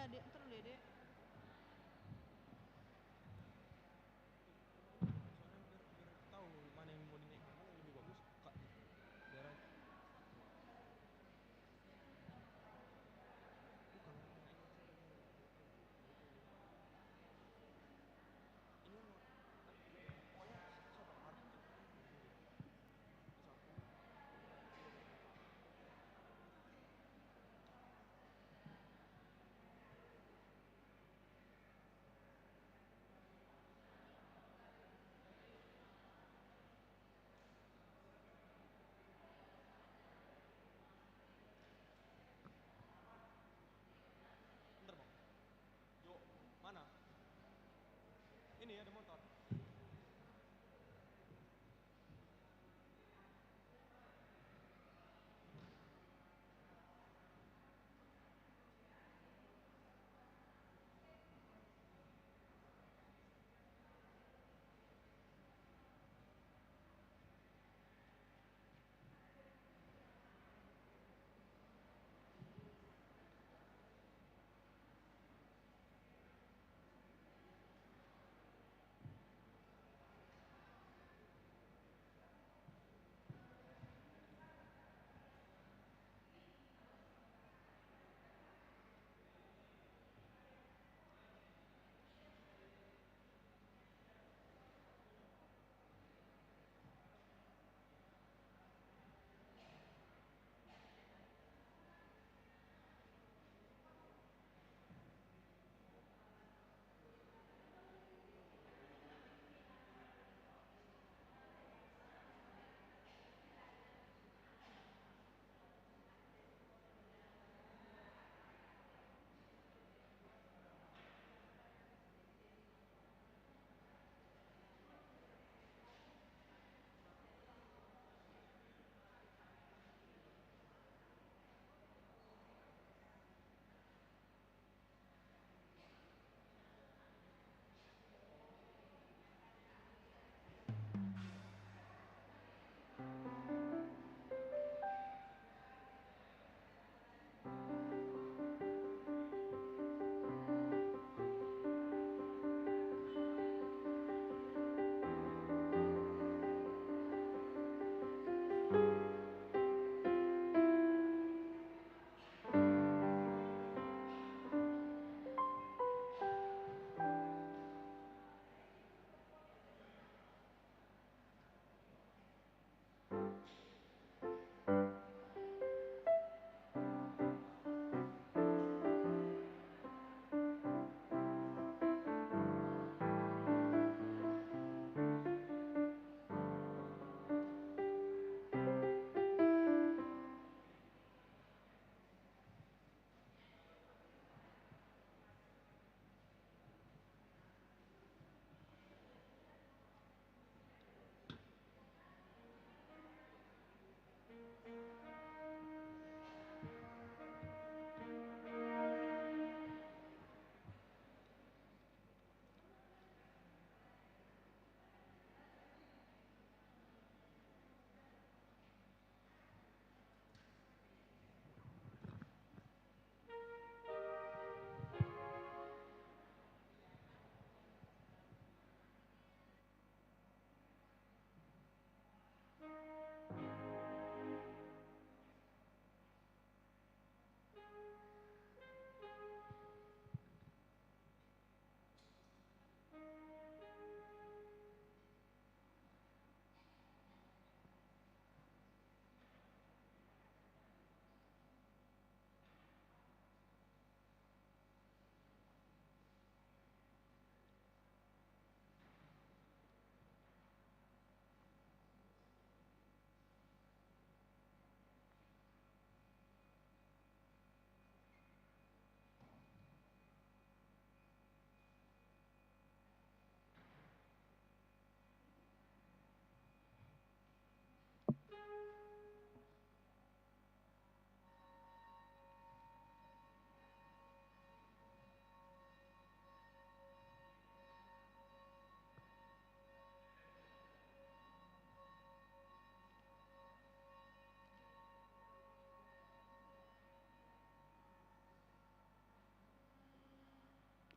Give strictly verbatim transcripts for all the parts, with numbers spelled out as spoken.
Dek, ntar dulu ya, Dek. Soalnya biar, biar tahu mana yang mau dinaikkan, mana yang lebih bagus, Kak. Biar aja. Bukan, ini yang, pokoknya sabar.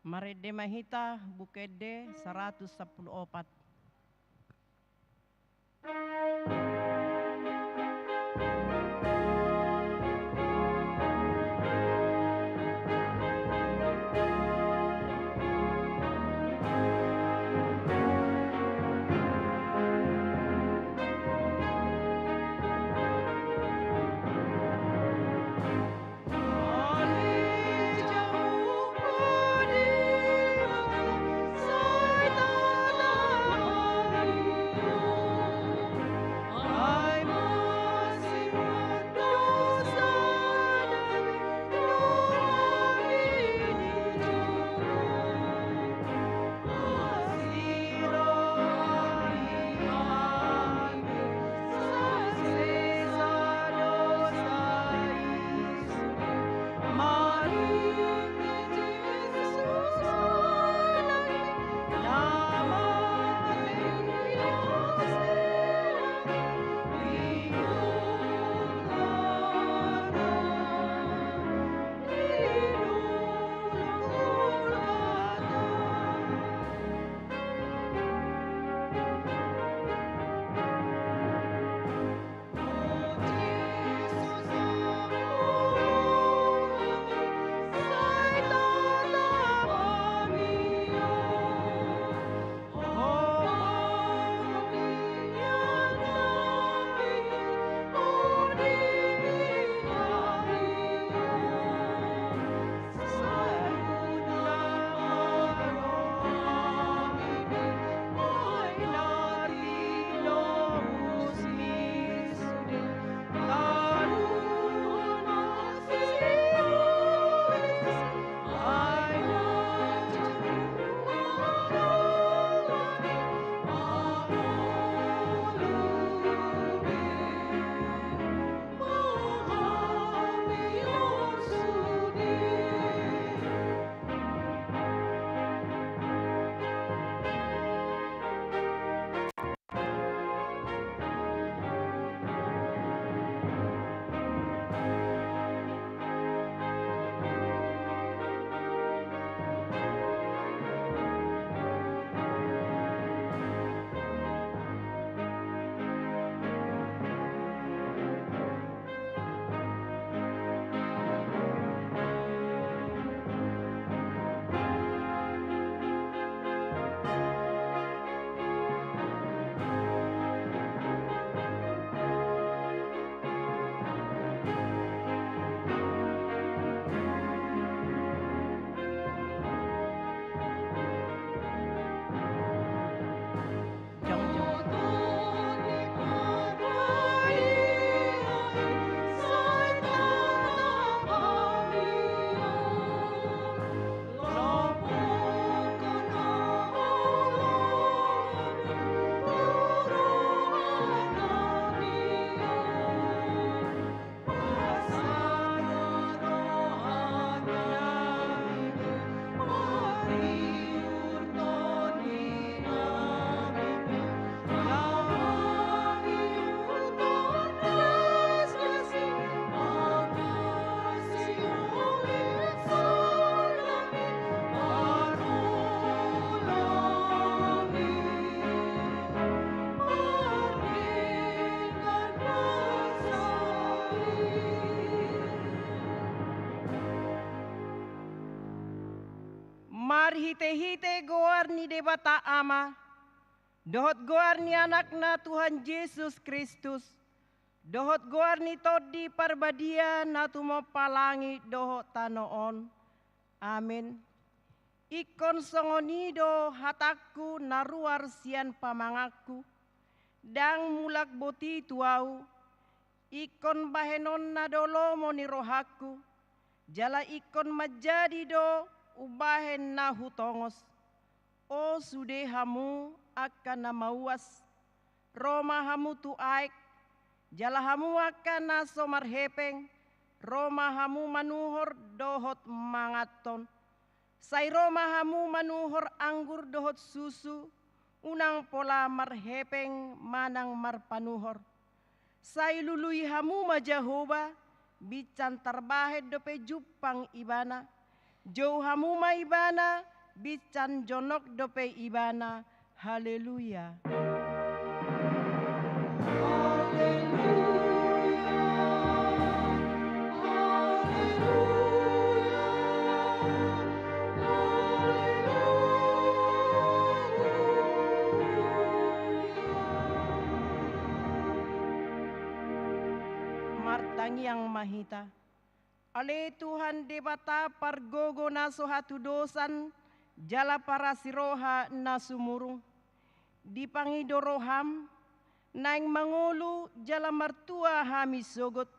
Marende ma hita Buku Ende saratus sampulu opat. Marhitehite goar ni Debata Ama, dohot goar ni Anakna Tuhan Jesus Kristus, dohot goar ni Tondi Parbadia na tumompa langit dohot tano on. Amen. Ingkon songon i do hatangku na ruar sian pamanganku, ndang mulak boti tu ahu, ingkon bahenonna do lomo ni rohangku, jala ingkon manjadi do umbahen na hutongos. O sude hamu angka na mauas, ro ma hamu tu aek, jala hamu angka na so marhepeng, ro ma hamu manuhor dohot manganhon. Sai ro ma hamu manuhor anggur dohot susu, unang pola marhepeng manang marpanuhor. Sai lului hamu ma Jahowa, binsan tarbahen dope jumpang Ibana, Jou hamu ma Ibana, binsan jonok dope Ibana. Haleluya. Martangiang ma hita. Ale Tuhan Debata pargogo na so hatudosan jala parasi roha na sumurung. Dipangido roham, naeng mangolu jala martua hami sogot.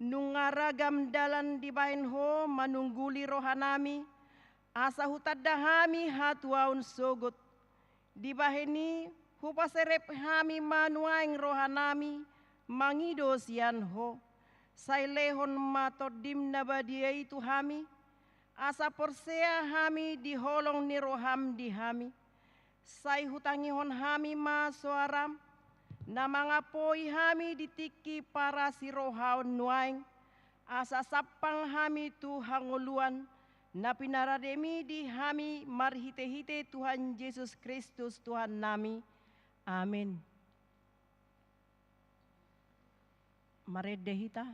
Nunga ragam dalan dibahen ho manungguli rohanami, asa hutanda hami hatuaon sogot. Dibahen i, hupaserep hami ma nuaeng rohanami mangido sian ho. Sai lehon ma Tondim na badia i tu hami, asa porsea hami di holong ni roham di hami. Sai hutangihon hami ma soaram, na mangapoi hami di tingki parasi rohaon nuaeng, asa sampang hami tu hangoluan, na pinarademi di hami marhitehite Tuhan Jesus Kristus Tuhannami. Amen. Marende hita.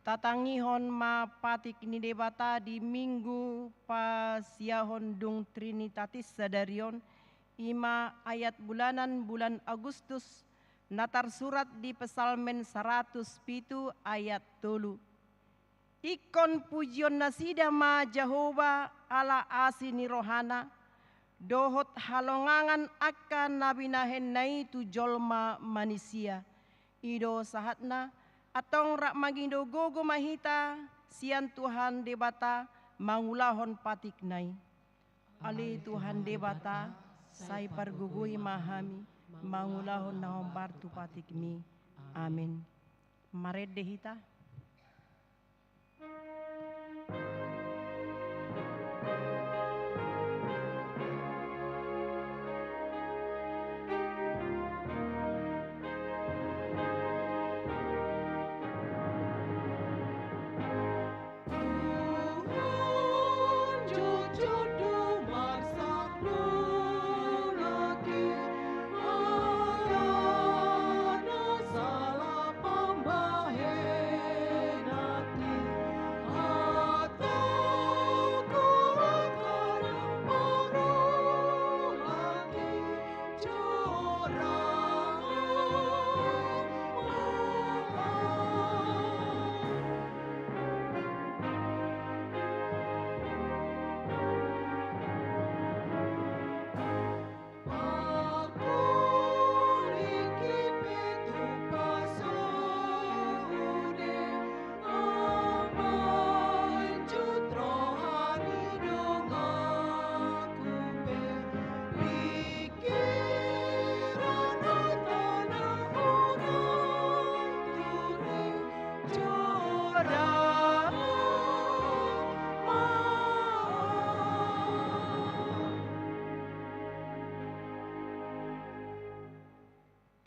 Tatangihon ma patik ni Debata di Minggu pasiahon dung Trinitatis sadari on, i ma ayat bulanan bulan Agustus, na tarsurat di Psalmen saratus pitu ayat tolu. Ingkon pujion nasida ma Jahowa ala asi ni rohana, dohot halongangan angka na binahenna i tu jolma manisia. I do sahatna, antong rap mangido gogo ma hita sian Tuhan Debata mangulahon patikna i. Ale Tuhan Debata, sai pargogoi ma hami mangulahon na hombar tu patikmi. Amen. Marende hita.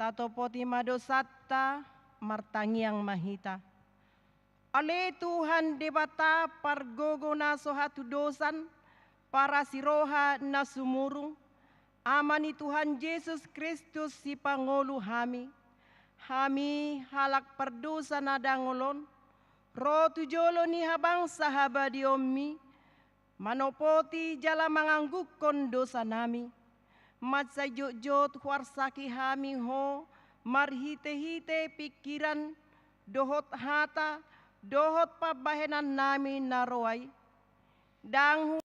Tatopoti ma dosanta, martangiang ma hita. Ale Tuhan Debata pargogo na so hatudosan, parasi roha na sumurung, Ama ni Tuhan Jesus Kristus sipangolu hami. Hami halak pardosa na dangol on, ro tu jolo ni habangsa habadiaonmi, manopoti jala manganggungkon dosanami. Mansai jotjot huarsaki hami Ho, marhitehite pingkiran, dohot hata, dohot pambahenannami na roa i. Ndang hu-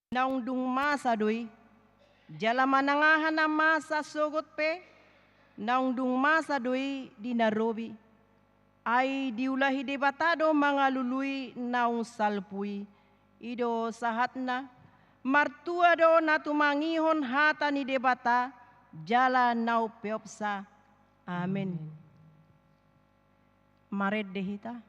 naung dung masa do i, jala manang aha na masa sogot pe, naung dung masa do i di na robi. Ai diulahi Debata do mangalului naung salpu i. I do sahatna, martua do na tumangihon hata ni Debata, jala na umpeopsa. Amen. Amen. Marende hita.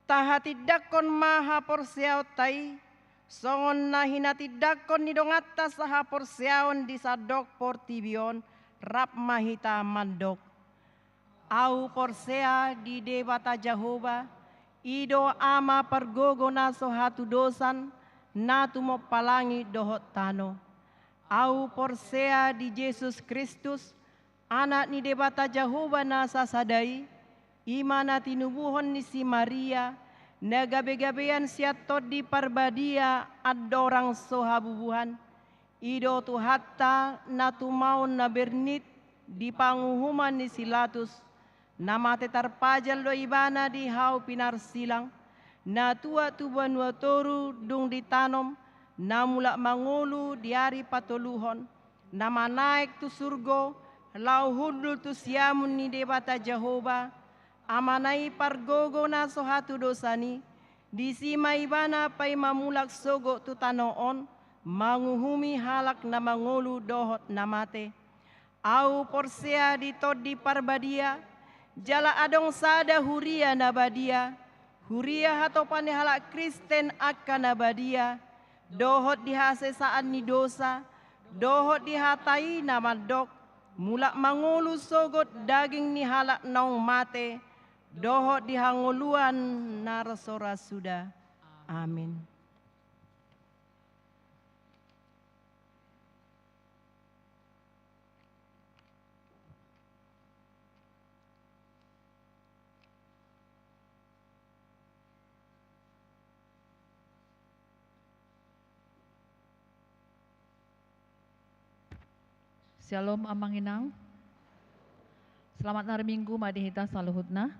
Tahatindangkon ma haporseaonta i, songon na hinatindangkon ni donganta sahaporseaon di sandok portibi on, rap ma hita mandok. Ahu porsea di Debata Jahowa, i do Ama pargogo na so hatudosan, na tumompa langit dohot tano. Ahu porsea di Jesus Kristus, Anak ni Debata Jahowa na sasada i, i ma na tinubuhon ni si Maria, na gabegabean sian Tondi Parbadia andorang so habubuhan. I do Tuhanta na tumaon na bernit di panguhuman ni si Latus, na mate tarpajal do Ibana di hau pinarsilang, na tuat tu banua toru dung ditanom, na mulak mangolu di ari patoluhon, na manaek tu surgo, laho hundul tu siamun ni Debata Jahowa, Amana i pargogo na so hatudosan i, disi ma Ibana paima mulak sogot tu tano on, manguhumi halak na mangolu dohot na mate. Ahu porsea di Tondi Parbadia, jala adong sada huria na badia, huria hatopan ni halak Kristen angka na badia, dohot di hasesaan ni dosa, dohot di hata i na mandok, mulak mangolu sogot daging ni halak naung mate, dohot di hangoluan na ro so ra suda. Amin. Syalom, Amang Inang. Selamat hari Minggu ma di hita saluhutna.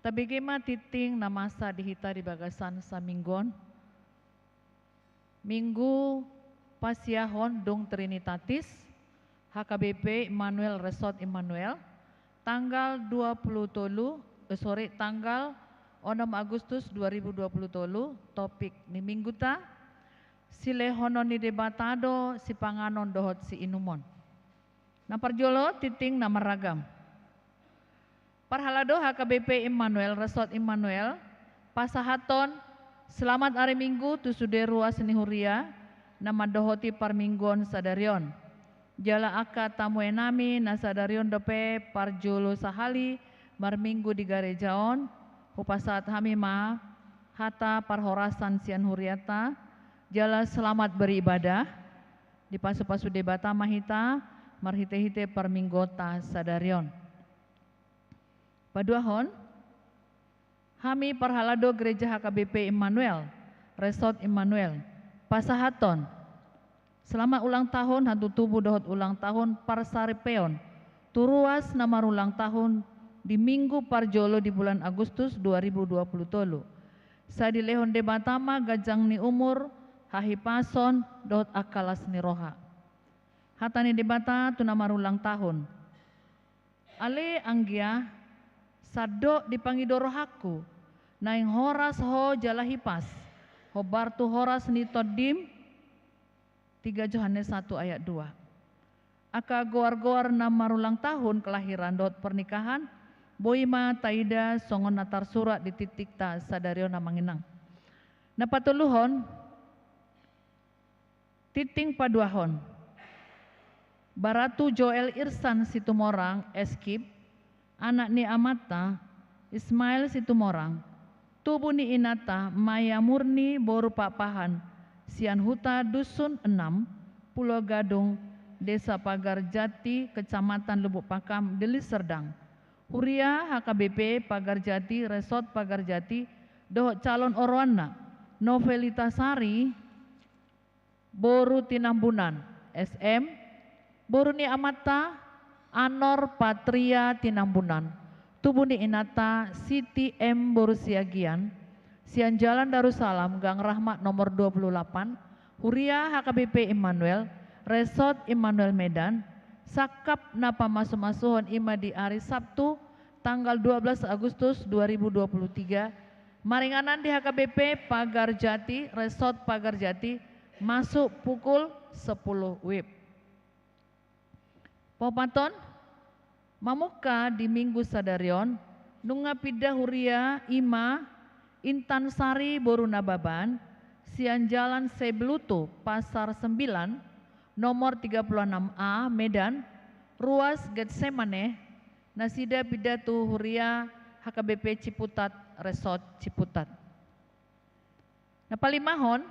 Tabege ma tingting na masa di hita di bagasan saminggu on. Minggu pasiahon dung Trinitatis, H K B P Immanuel Resort Immanuel, tanggal dua puluh tolu, eh, sorry, tanggal onom Agustus dua ribu dua puluh tolu, topik ni mingguta, silehonon ni Debata do sipanganon dohot siinumon. Na parjolo, tingting na marragam. Parhalado H K B P Immanuel, Resort Immanuel, pasahathon selamat ari Minggu tu sude ruas ni huria na mandohoti parmingguon sadari on. Jala angka tamuenami na sadari on dope parjolo sahali marminggu di gareja on, hupasahat hami ma hata parhorasan sian hurianta, jala selamat beribadah. Dipasupasu Debata ma hita marhitehite parmingguonta sadari on. Paduahon, hami parhalado Gereja H K B P Immanuel, Resort Immanuel, pasahathon selamat ulang tahun hatutubu dohot ulang tahun parsaripeon tu ruas na marulang tahun di Minggu parjolo di bulan Agustus dua ribu dua puluh tolu. Sai dilehon Debata ma ganjang ni umur, hahipason dohot angka las ni roha. Hata ni Debata tu na marulang tahun. Ale anggia, sandok dipangido rohangku, naeng horas ho jala hipas, hombar tu horas ni tondim. Tiga Johannes satu ayat dua. Angka goar-goar na marulang tahun kelahiran dohot pernikahan, boi ma taida songon na tarsurat di tingtingta sadari on, Amang Inang. Na patoluhon, tingting paduahon. Baratu Joel Irsan Situmorang, S Kip, anak ni amanta Ismail Situmorang, tubu ni inanta Maya Murni boru Pakpahan, sian huta Dusun Enam, Pulau Gadung, Desa Pagar Jati, Kecamatan Lubuk Pakam, Deli Serdang. Huria H K B P Pagar Jati, Resort Pagar Jati, dohot calon oroanna Novelita Sari boru Tinambunan, S M, boru ni amanta Anor Patria Tinambunan, tubu ni inanta Siti M boru Siagian, sian Jalan Darussalam, Gang Rahmat nomor dua puluh delapan, huria H K B P Immanuel, Resort Immanuel Medan, sangkap na pamasumasuhon i ma di ari Sabtu tanggal dua belas Agustus dua ribu dua puluh tiga, maringanan di H K B P Pagar Jati, Resort Pagar Jati, masuk pukul sepuluh wib. Paopathon, mamungka di Minggu sadari on, nunga pinda huria i ma Intan Sari boru Nababan, sian Jalan Seblutu, Pasar Sembilan, nomor tiga puluh enam A, Medan, ruas Getsemane, nasida pinda tu huria H K B P Ciputat, Resort Ciputat. Na palimahon,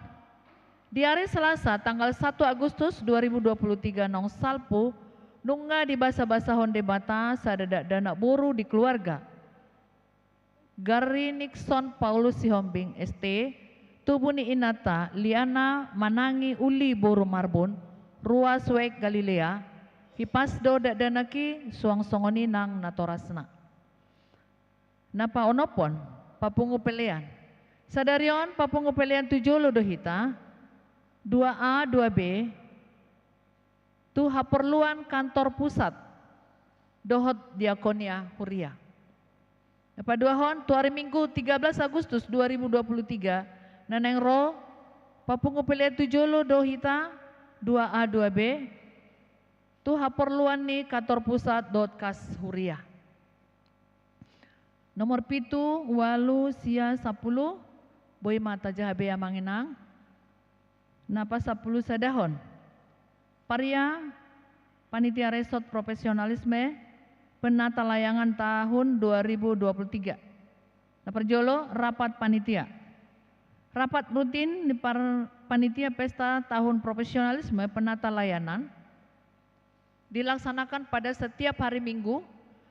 di ari Selasa tanggal satu Agustus dua ribu dua puluh tiga naung salpu, nunga dibasabasahon Debata sada dakdanak boru di keluarga. Gary Nixon Paulus Sihombing, S T, tubu ni inanta Liana Manangi Uli boru Marbun, ruas Wek Galilea, hipas do dakdanak i suang songon i nang natorasna. Na paonomhon, papungu pelean. Sadari on papungu pelean tu jolo do hita, dua A, dua B, tu haporluan kantor pusat dohot diakonia huria. Na paduahon, tu ari Minggu tiga belas Agustus dua ribu dua puluh tiga, na naeng ro, papungu pelean tu jolo do hita, dua A, dua B, tu haporluan ni kantor pusat dohot kas huria. Nomor pitu, ualu, sia, sampulu, boi ma tajaha be, Amang Inang. Na pasampulu sadahon. Paria, Panitia Resort Profesionalisme, Penata Layanan tahun dua ribu dua puluh tiga. Na parjolo, rapat panitia. Rapat rutin ni par-, Panitia Pesta Tahun Profesionalisme Penata Layanan dilaksanakan pada setiap hari Minggu,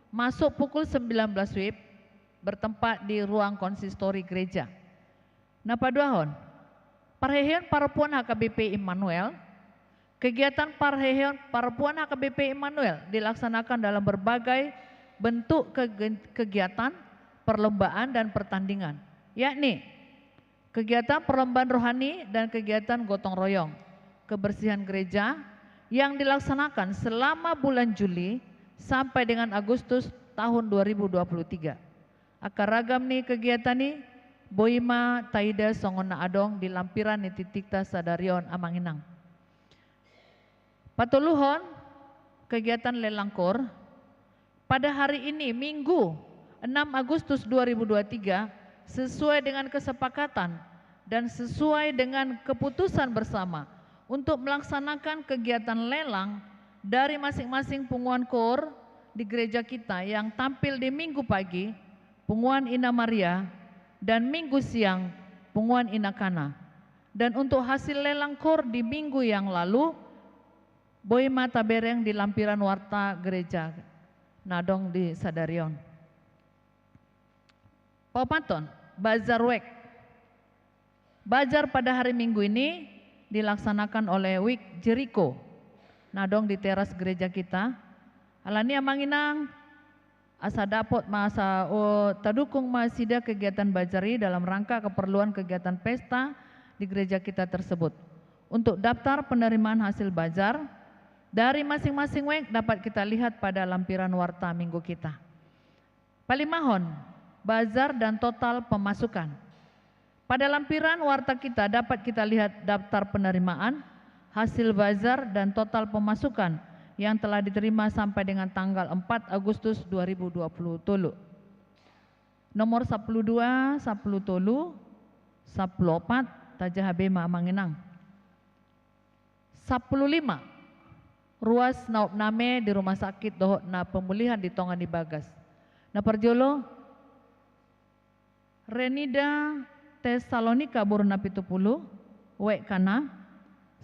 masuk pukul sembilan belas wib, bertempat di ruang konsistori gereja. Na paduahon, parheheon parompuan H K B P Immanuel. Kegiatan parheheon parompuan H K B P Immanuel dilaksanakan dalam berbagai bentuk kege-, kegiatan, perlombaan, dan pertandingan, yakni kegiatan perlombaan rohani dan kegiatan gotong royong kebersihan gereja yang dilaksanakan selama bulan Juli sampai dengan Agustus tahun dua ribu dua puluh tiga. Angka ragam ni kegiatan i boi ma taida songon na adong di lampiran ni tingtingta sadari on, Amang Inang. Patoluhon, kegiatan lelang koor. Pada hari ini, Minggu, enam Agustus dua ribu dua tiga, sesuai dengan kesepakatan dan sesuai dengan keputusan bersama untuk melaksanakan kegiatan lelang dari masing-masing punguan koor di gereja kita yang tampil di Minggu pagi, punguan Ina Maria, dan Minggu siang, punguan Ina Kana. Dan untuk hasil lelang koor di minggu yang lalu, boi ma tabereng di lampiran warta gereja na adong di sadari on. Paopathon, bazar wijk. Bazar pada hari Minggu ini dilaksanakan oleh Wijk Jeriko na adong di teras gereja kita. Alani i, amang inang, asa dapot ma, asa, o, tadukung ma nasida kegiatan bazar i dalam rangka keperluan kegiatan pesta di gereja kita tersebut. Untuk daftar penerimaan hasil bazar dari masing-masing wijk dapat kita lihat pada lampiran warta minggu kita. Palimahon, bazar dan total pemasukan. Pada lampiran warta kita dapat kita lihat daftar penerimaan, hasil bazar, dan total pemasukan yang telah diterima sampai dengan tanggal empat Agustus dua ribu dua puluh tolu. Nomor sampulu dua, sampulu tolu, sampulu opat, tajaha be ma, amang inang. Sampulu lima, ruas na opname di rumah sakit dohot na pemulihan di tonga ni bagas. Na parjolo, Renida Tesalonika boru na pitu pulu, wijk Kana,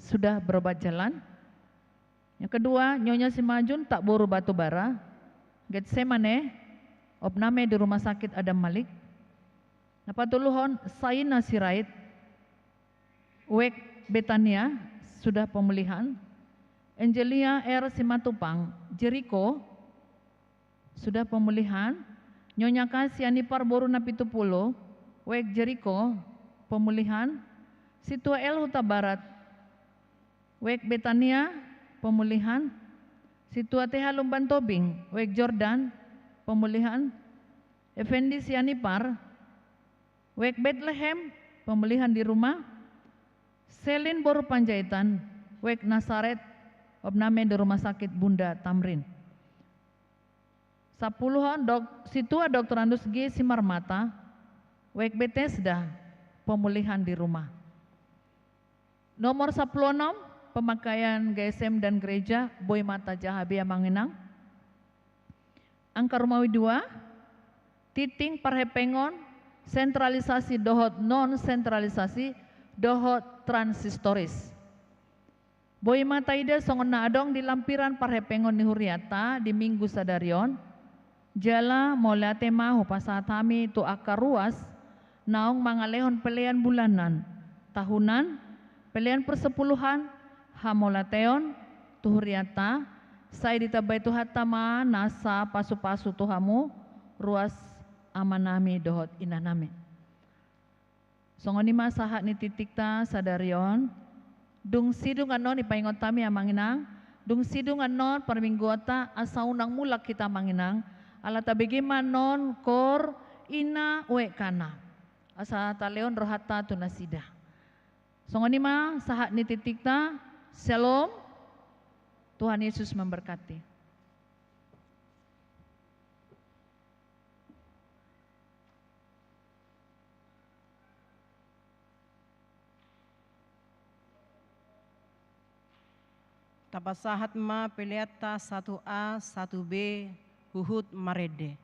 sudah berobat jalan. Yang kedua, Nyonya Simanjuntak boru Batubara, Getsemane, opname di rumah sakit Adam Malik. Na patoluhon, Saina Sirait, wijk Betania, sudah pemulihan. Angelia R Simatupang, Jeriko, sudah pemulihan. Nyonya K Sianipar boru na pitu pulu, wijk Jeriko, pemulihan. Sintua L Hutabarat, wijk Betania, pemulihan. Sintua T H Lumban Tobing, wijk Jordan, pemulihan. Effendi Sianipar, wijk Betlehem, pemulihan di rumah. Selin boru Panjaitan, wijk Nasaret, opname di rumah sakit Bunda Tamrin. Sampuluhon, dok-, Sintua Doktorandus G Simarmata, wijk Betesda, pemulihan di rumah. Nomor sampulu onom, pemakaian G S M dan gereja, boi ma tajaha be, amang inang. Angka rumawi dua, tingting parhepengon, sentralisasi dohot non sentralisasi, dohot transistoris. Boi ma taida songon na adong di lampiran parhepengon ni hurianta di minggu sadari on. Jala mauliate ma hupasahat hami tu angka ruas naung mangalehon pelean bulanan, tahunan, pelean persepuluhan, hamauliateon tu hurianta. Sai ditambai Tuhanta ma nasa pasupasu tu hamu, ruas amanami dohot inanami. Songon i ma sahat ni tingtingta sadari on. Dung sidung annon, dipaingot hami, amang inang, dung sidung annon parmingguonta, asa unang mulak hita, amang inang, ala tabege ma annon koor Ina, wijk Kana, asa talehon rohanta tu nasida. Songon i ma sahat ni tingtingta. Syalom. Tuhan Yesus memberkati. Tapasahat ma peleanta satu A, satu B, huhut marende.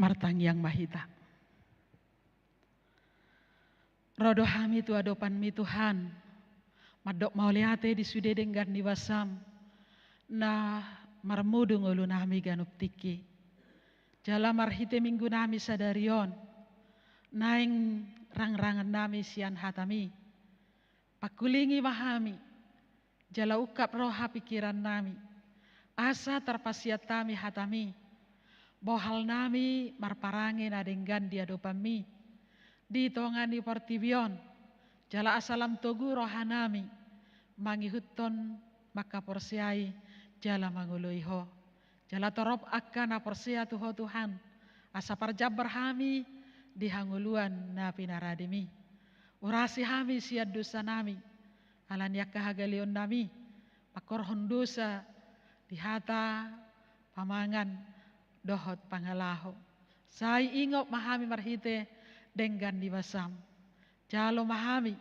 Martangiang ma hita. Ro do hami tu adopanMi Tuhan, mandok mauliate di sude denggan ni basaM, na marmudu ngolunami ganup tingki. Jala marhite minggunami sadari on, naeng rangrangannami sian hataMi. Pangkulingi ma hami, jala ungkap roha pingkirannami, asa tarpasiat hami hataMi, bohalnami marparange na denggan di adopanMi, di tonga ni portibi on, jala asa lam togu rohanami, mangihuthon mangkaporseai, jala mangoloi Ho. Jala torop angka na porsea tu Ho Tuhan, asa parjambar hami di hangoluan na pinaradeMi. Urasi hami sian dosanami, ala ni angka hagaleonnami, mangkorhon dosa di hata, pamangan, dohot pangalaho. Sai ingot ma hami marhite denggan ni basaM. Jalo ma hami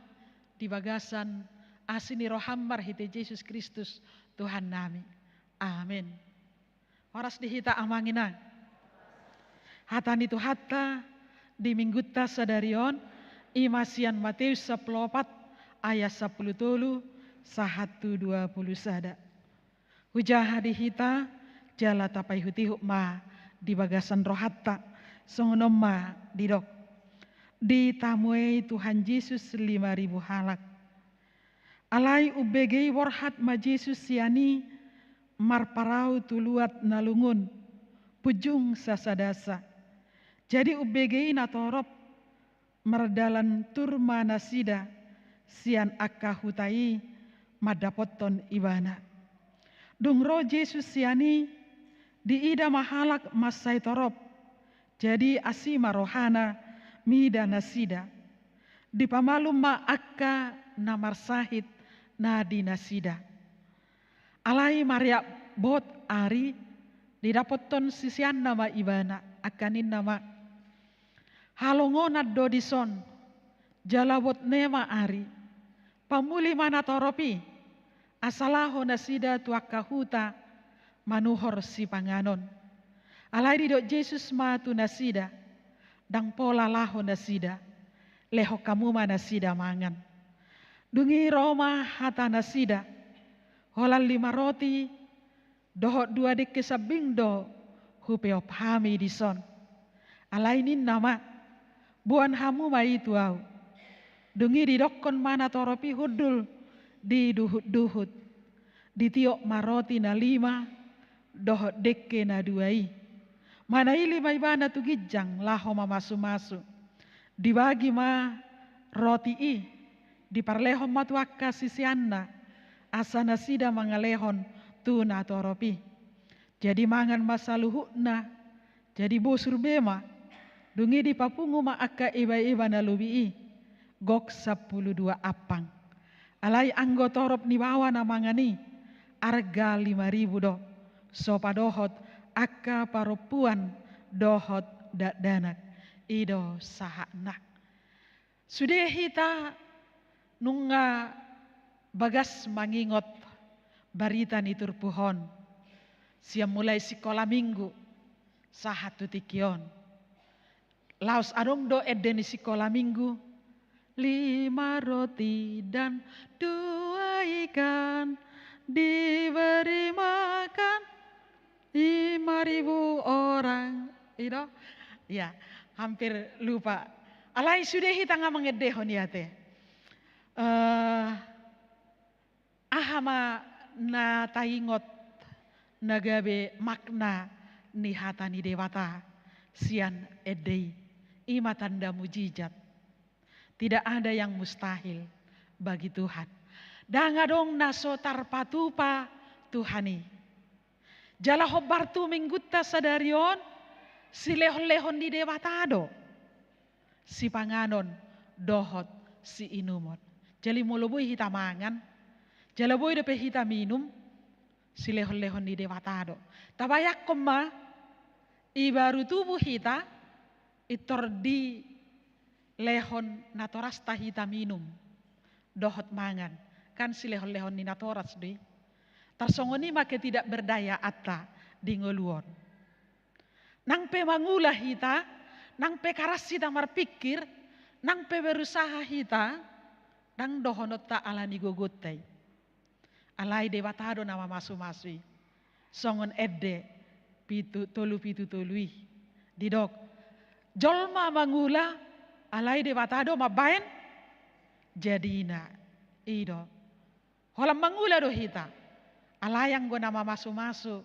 di bagasan asi ni rohaM marhite Jesus Kristus Tuhannami. Amen. Horas di hita amang inang. Hata ni Tuhanta di minggunta sadari on, i ma sian Mateus sampulu opat ayat sampulu tolu sahat tu dua pulu sada. Hujaha di hita, jala tapaihut-ihut ma di bagasan rohanta, songon on ma didok. Ditamuei Tuhan Jesus lima ribu halak. Alai umbege i borhat ma Jesus sian i marparau tu luat na lungun, punjung sasadasa. Jadi umbege i natorop mardalan tur ma nasida sian angka huta i mandapothon Ibana. Dung ro Jesus sian i, diida ma halak mansai torop, jadi asi ma rohana mida nasida. Dipamalum ma angka na marsahit na di nasida. Alai mareak bot ari, didapothon siseanna ma Ibana, angka ninna ma, halongonan do dison, jala bot ne ma ari. Pamuli ma natorop i, asa laho nasida tu angka huta manuhor sipanganon. Alai didok Jesus ma tu nasida, ndang pola laho nasida, lehon hamu ma nasida mangan. Dung i ro ma hata nasida, holan lima roti dohot dua dengke sambing do hupeop hami dison. Alai ninna ma, boan hamu ma i tu ahu. Dung i didokkon ma natorop i hundul di duhut-duhut. Ditiop ma roti na lima dohot dengke na dua i. Manaili ma ibana tu ginjang laho mamasu-masu. Dibagi ma roti i, diparlehon ma tu angka siseanna, asa nasida mangalehon tu natorop i. Jadi mangan ma saluhutna, jadi bosur be ma. Dung i dipapungu ma angka eba-eba na lobi i, gok sampulu dua ampang. Alai anggo torop ni baoa na mangan i, arga lima ribu do, sopa dohot angka parompuan dohot dakdanak. I do sahatna. Sude hita nunga bagas mangingot barita ni turpuk on, sian mulai sikola minggu sahat tu tingki on. Laos adong do ende ni sikola minggu, lima roti dan dua ikan diberi makan lima ribu orang. I do? Ya, hampir lupa. Alai sude hita nga mangendehon i ate. Eh, aha ma na taingot na gabe makna ni hata ni Debata sian ende i? I ma tanda mujizat. Tidak ada yang mustahil bagi Tuhan. Ndang adong na so tarpatupa Tuhan i. Jala hombar tu minggunta sadari on, silehon-lehon ni Debata do sipanganon dohot siinumon. Jadi molo boi hita mangan, jala boi dope hita minum, silehon-lehon ni Debata do. Tabayangkon ma, ibaru tubu hita, pintor dilehon natorasta hita minum dohot mangan, kan silehon-lehon ni natoras do i. Tarsongon i ma ketidakberdayaanta di ngolu on. Nang pe mangula hita, nang pe karas hita marpingkir, nang pe berusaha hita, ndang dohononta ala ni gogonta i. Alai Debata do na mamasumasu i. Songon ende pitu, tolu pitu tolu i. Didok, jolma mangula, alai Debata do mambaen jadina. I do. Holan mangula do hita. Alai anggo na mamasumasu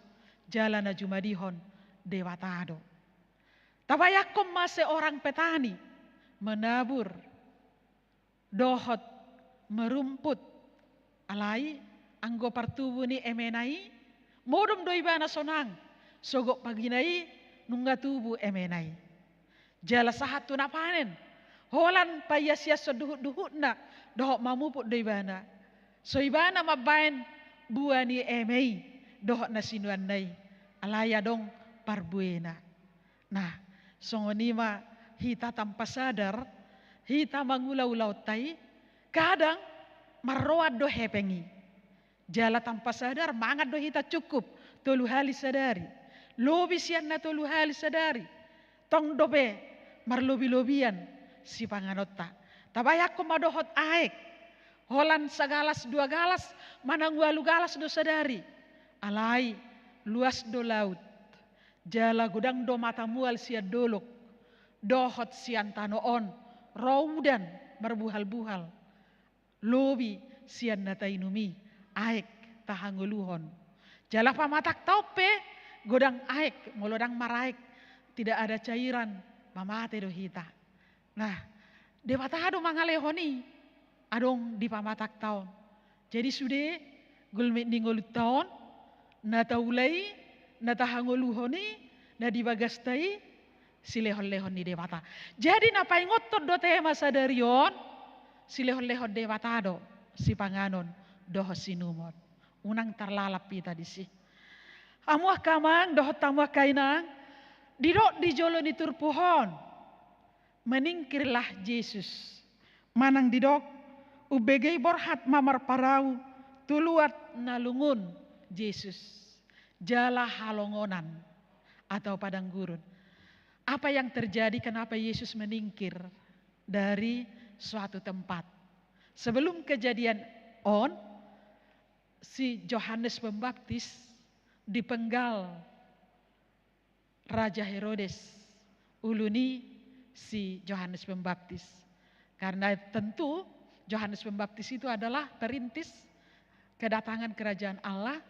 jala na jumadihon Debata do. Tabayangkon ma seorang petani menabur dohot merumput. Alai anggo partubu ni emena i, modom do ibana sonang, sogot pagina i nunga tubu emena i. Jala sahat tu na panen, holan paiasiashon duhutduhutna, dohot mamuput do ibana. So ibana mambaen buah ni eme i, dohot na sinuanna i, alai adong parbuena. Nah, songon i ma hita tanpa sadar, hita mangula ulaonta i, kadang marroan do hepeng i. Jala tanpa sadar, mangan do hita cukup tolu hali sadari. Lobi sian na tolu hali sadari. Tong dope marlobilobian sipanganonta. Tabayangkon ma dohot aek. Holan sagalas dua galas, manang ualu galas do sadari. Alai, luas do laut. Jala godang do mata mual sian dolok. Dohot sian tano on, ro udan marbuhalbuhal. Lobi sian na tainum i, aek tahangoluhon. Jala pamatangta on pe, godang aek, molo ndang maraek, tidak ada cairan, mamate do hita. Nah, Debata do mangalehon i, adong di pamatangta on. Jadi sude, gulmit ni ngolunta on, na taula i, na tahangoluhon i, na di bagasta i, silehonlehon ni Debata. Jadi na paingothon do tema sadari on, silehonlehon Debata do sipanganon dohot siinumon. Unang tarlalap hita disi. Hamu angka amang dohot hamu angka inang, didok di jolo ni turpuk on, menyingkirlah Jesus. Manang didok, umbege i borhat ma marparau tu luat na lungun Jesus. Jala halongonan atau padang gurun. Apa yang terjadi, kenapa Yesus menyingkir dari suatu tempat? Sebelum kejadian on, si Johannes Pembaptis dipenggal Raja Herodes, ulu ni si Johannes Pembaptis. Karena tentu Johannes Pembaptis itu adalah perintis kedatangan kerajaan Allah.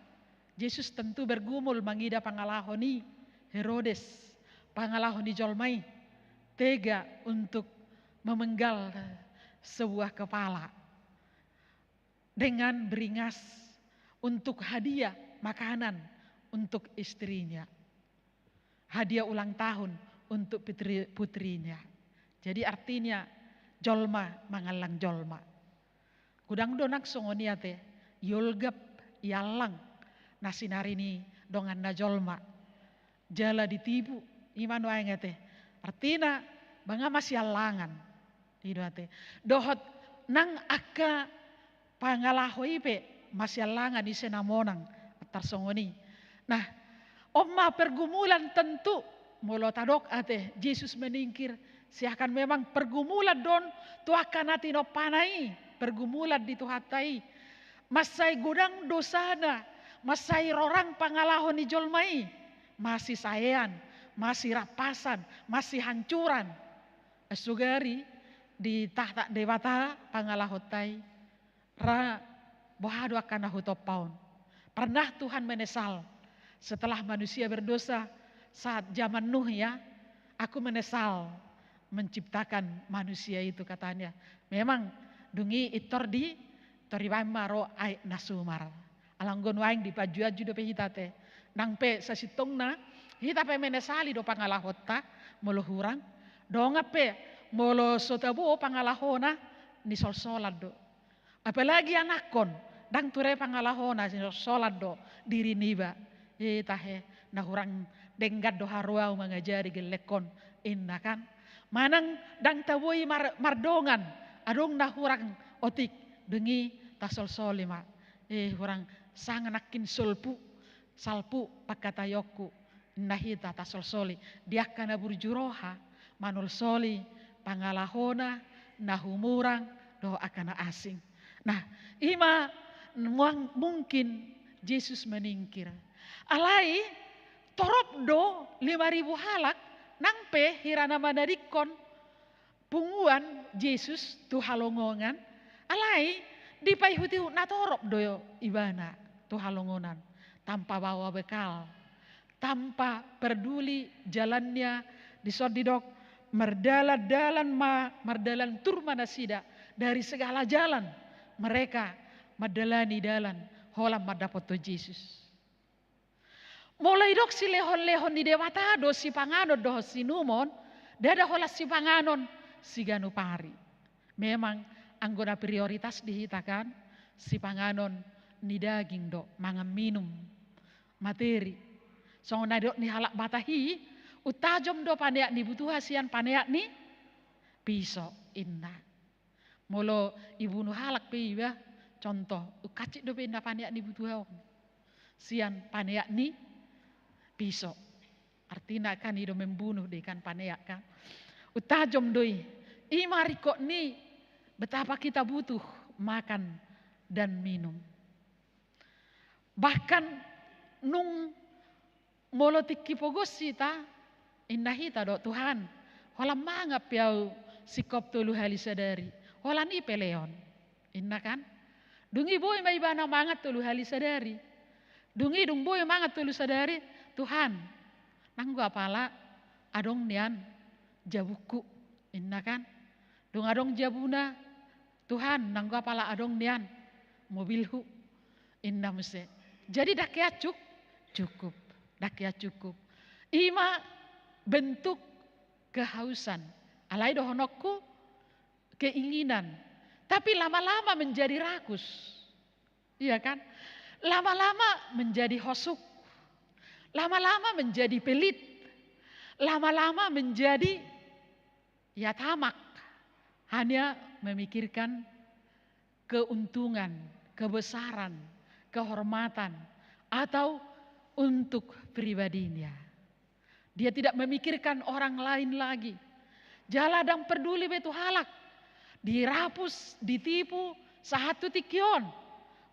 Jesus tentu bergumul mangida pangalaho ni Herodes, pangalaho ni jolma i, tega untuk memenggal sebuah kepala dengan beringas untuk hadiah makanan untuk istrinya. Hadiah ulang tahun untuk putri-, putrinya. Jadi artinya jolma mangallang jolma. Godang do nang songon i ate, iolgap, iallang na sinari ni donganna jolma. Jala ditibu, i ma nuaeng ate. Artina, manga masiallangan. I do ate. Dohot nang angka pangalaho i pe masiallangan ise na monang, tarsongon i. Nah, on ma pergumulan tentu, molo tadok ate, Jesus menyingkir, seakan memang pergumulan do on tu angka na tinompana i, pergumulan di Tuhanta i. Mansai godang dosana, mansai rorang pangalaho ni jolma i, masisaean, masirampasan, masihancuran. Sugari ditahtak Debata pangalahonta i, ra boha do angka na hutompa on. Pernah Tuhan menyesal setelah manusia berdosa saat zaman Nuh ya, aku menyesal menciptakan manusia itu katanya. Memang dung i pintor di, tor dibaen ma ro aek na sumar. Alai anggo nuaeng dipajuanju dope hita ate. Nang pe sasintongna, hita pe menyesali do pangalahonta, molo hurang. Dongan pe, molo so tabo pangalahona, nisolsolan do. Apalagi anakkon, ndang ture pangalahona, nisolsolan do diri niba. E tahe, na hurang denggan do haroa au mangajari gellengkon, inna kan. Manang ndang tabo i mar-, mardongan, adong na hurang otik, dung i tasolsoli ma. Eh, hurang sanga nangkin solpu, salpu pangkataionku. Na hita tasolsoli di angka na burju roha, manolsoli pangalahona na humurang dohot angka na asing. Nah, ima muang-, mungkin Jesus menyingkir. Alai torop do lima ribu halak, nang pe hira na manadingkon punguan Jesus tu halongonan, alai dipaihut-ihut na torop do ibana tu halongonan, tanpa bawa bekal, tanpa peduli jalannya. Dison didok, mardalan-dalan ma, mardalan tur ma nasida dari segala jalan mereka mandalani dalan holan mandapothon Jesus. Molo didok silehon-lehon ni Debata do sipanganon dohot siinumon, ndada holan sipanganon siganup ari. Memang anggo na prioritas di hita kan, sipanganon ni daging do, mangan minum, materi. Songon na didok ni halak Batak i, untajom do paneak ni butuha sian paneak ni piso, inna. Molo ibunu halak pe iba, contoh, ungkacit dope inna paneak ni butuha on sian paneak ni piso. Artina kan i do membunuh do i kan paneak kan. Untajom do i. Ima ringkot ni betapa kita butuh makan dan minum. Bahkan nung molo tingki pogos hita, inna hita do, Tuhan, holan mangan pe ahu singkop tolu hali sadari, holan i pe lehon, inna kan. Dung i boi ma ibana mangan tolu hali sadari. Dung i dung boi mangan tolu sadari, Tuhan, nanggo apala adong nian jabungku, inna kan. Dung adong jabuna, Tuhan, nanggo apala adong nian mobilhu, inna muse. Jadi ndang hea cuk-, cukup, ndang hea cukup. Ima bentuk kehausan. Alai dohononku keinginan. Tapi lama-lama menjadi rakus. Iya kan? Lama-lama menjadi hosuk. Lama-lama menjadi pelit. Lama-lama menjadi ya tamak, hanya memikirkan keuntungan, kebesaran, kehormatan, atau untuk pribadinya. Dia tidak memikirkan orang lain lagi. Jala ndang peduli be tu halak. Dirapus, ditipu, sahat tu tingki on.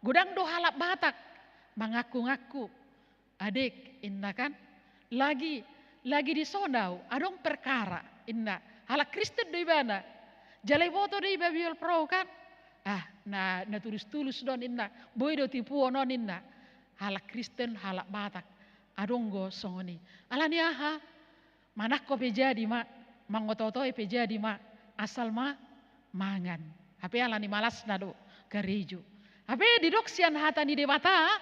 Godang do halak Batak mangaku-ngaku, adek, inna kan, lagi, lagi dison au, adong perkara, inna. Halak Kristen do ibana. Jala iboto do iba biol pro kan. Ah, na, na tulus-tulus do on, inna. Boi do tipuon on, inna. Halak Kristen, halak Batak, adong do songon i. Alani aha? Manangko pe jadi ma, mangoto-otoi pe jadi ma, asal ma mangan. Hape alani malasna do karejo. Hape didok sian hata ni Debata,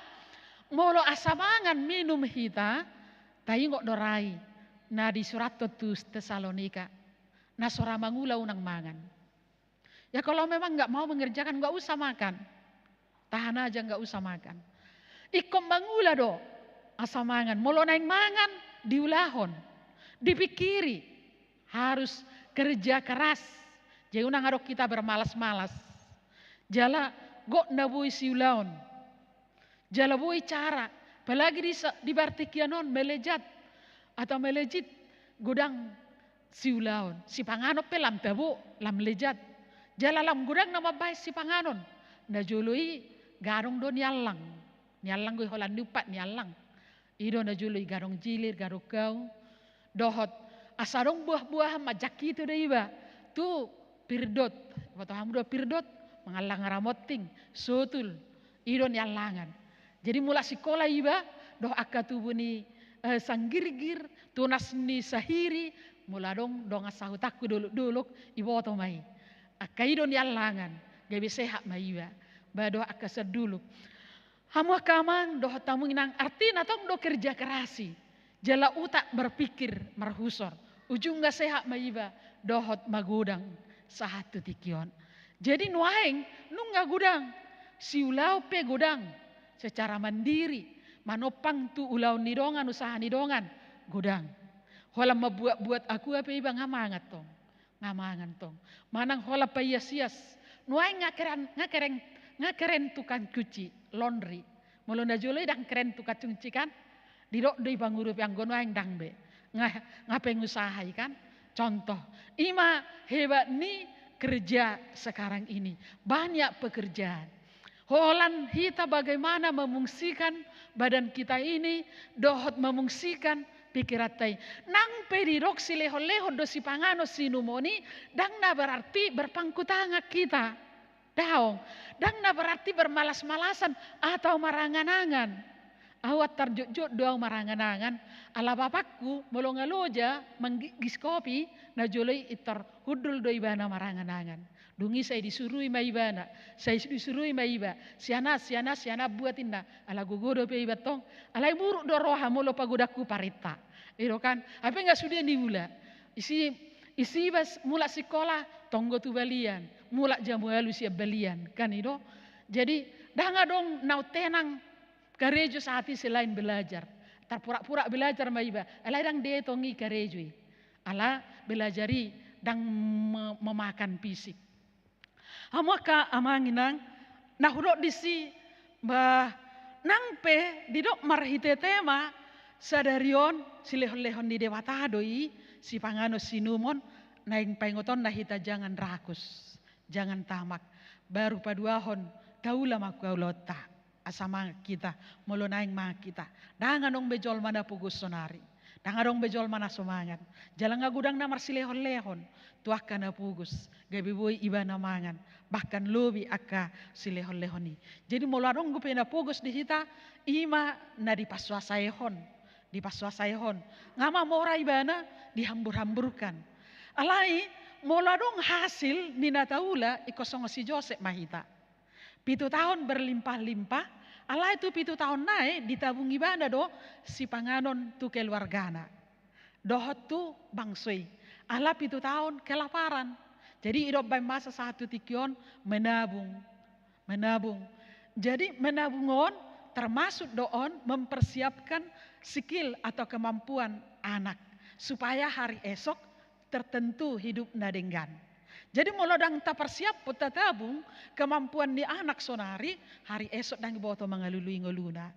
molo asa mangan minum hita, taingot do rai na disurathon tu Tesalonika, na so ra mangula unang mangan. Ya, kalau memang nggak mau mengerjakan, nggak usah makan. Tahan aja, nggak usah makan. Ingkon mangula do asa mangan. Molo naeng mangan, diulahon, dipikiri, harus kerja keras. Jadi unang adong hita bermalas-malas. Jala gok na boi siulaon. Jala boi cara, apalagi di sa-, di partingkian on, melejat atau melejit, godang siulaon. Sipanganon pe lam tabo, lam lejat. Jala lam godang na mambahen sipanganon. Na jolo i gadong do niallang. Niallang do i holan ni umpat niallang. I do na jolo i gadong jilir, gadong gaung. Dohot asa adong buah-buahan manjangkiti do iba tu pirdot. Boto hamu do pirdot, mangallang ramonting, sotul. I do niallangan. Jadi mulak sikola iba dohot angka tubu ni, eh, sanggirgir, tunas ni sahiri, molo adong dongan sahutanku dolok-dolok, iboto ma i. Angka i do niallangan, gabe sehat ma iba. Ba dohot angka sian dolok. Hamu angka amang dohot hamu inang, artina tong do kerja keras i. Jala utak berpikir marhusor. Ujungna sehat ma iba dohot magodang sahat tu tingki on. Jadi nuaeng nunga godang, siulaon pe godang, secara mandiri, manompang tu ulaon ni dongan, usaha ni dongan, godang. Holan mambuat-buat akua pe iba nga mangan tong. Nga mangan tong. Manang holan paias-ias. Nuaeng nga keren, nga keren, nga keren tukang cuci, laundry. Molo na jolo i ndang keren tukang cuci kan? Didok do i panguru pe, anggo nuaeng ndang be. Nga, nga pengusaha i kan. Contoh, ima hebat ni kerja sekarang ini. Banyak pekerjaan. Holan hita bagaimana memungsikan badan kita ini, dohot memungsikan pikiranta i. Nang pe didok silehon-lehon do sipanganon sinumon i, ndang na berarti berpangku tangan kita. Daong, ndang na berarti bermalas-malasan atau marangan-angan. Au antar jotjot do au marangan-angan, ala bapakku molo nga loja manggigis kopi, na jolo i intor hundul do ibana marangan-angan. Dung i sai disurui ma ibana, sai disurui ma iba, sian an, sian an, sian an buat inna, ala gogo dope iba tong, alai buruk do roha molo pagodangku parinta. I do kan, hape nga sude niula. Isi, isi iba s-, mulak sikola, tonggo tu balian, mulak jam ualu sian balian, kan i do. Jadi, ndang adong na tenang karejo saat i selain belajar. Tarpura-pura belajar ma iba, alai ndang dietong i karejo i. Ala belajar i ndang me-, memakan fisik. Hamu angka amang inang, na hudok disi, bah, nang pe didok marhite tema sadari on, silehon-lehon ni Debata do i, sipanganon sinumon, naeng paingotonna hita jangan rakus, jangan tamak, baru paduahon taula ma haulaonta. Asa mangan hita, molo naeng mangan hita. Ndang adong be jolma na pogos sonari. Ndang adong be jolma na so mangan. Jala nga godang na marsilehon-lehon tu angka na pogos, gabe boi ibana mangan, bahkan lobi angka silehon-lehon i. Jadi molo adong dope na pogos di hita, ima na dipasuasaehon, dipasuasaehon. Nga mamora ibana, dihambur-hamburkan. Alai, molo adong hasil ni na taula, ingkon songon si Josep ma hita. Pitu taon berlimpah-limpah, alai tu pitu taon nai ditabung ibana do sipanganon tu keluargana. Dohot tu bangso i, ala pitu taon kelaparan. Jadi i do umbaen masa sahat tu tingki on menabung, menabung. Jadi menabung on termasuk do on mempersiapkan skill atau kemampuan anak. Supaya hari esok tertentu hidupna denggan. Jadi molo ndang taparsiaphon tatabung kemampuan ni anak sonari, hari esok ndang diboto mangalului ngoluna.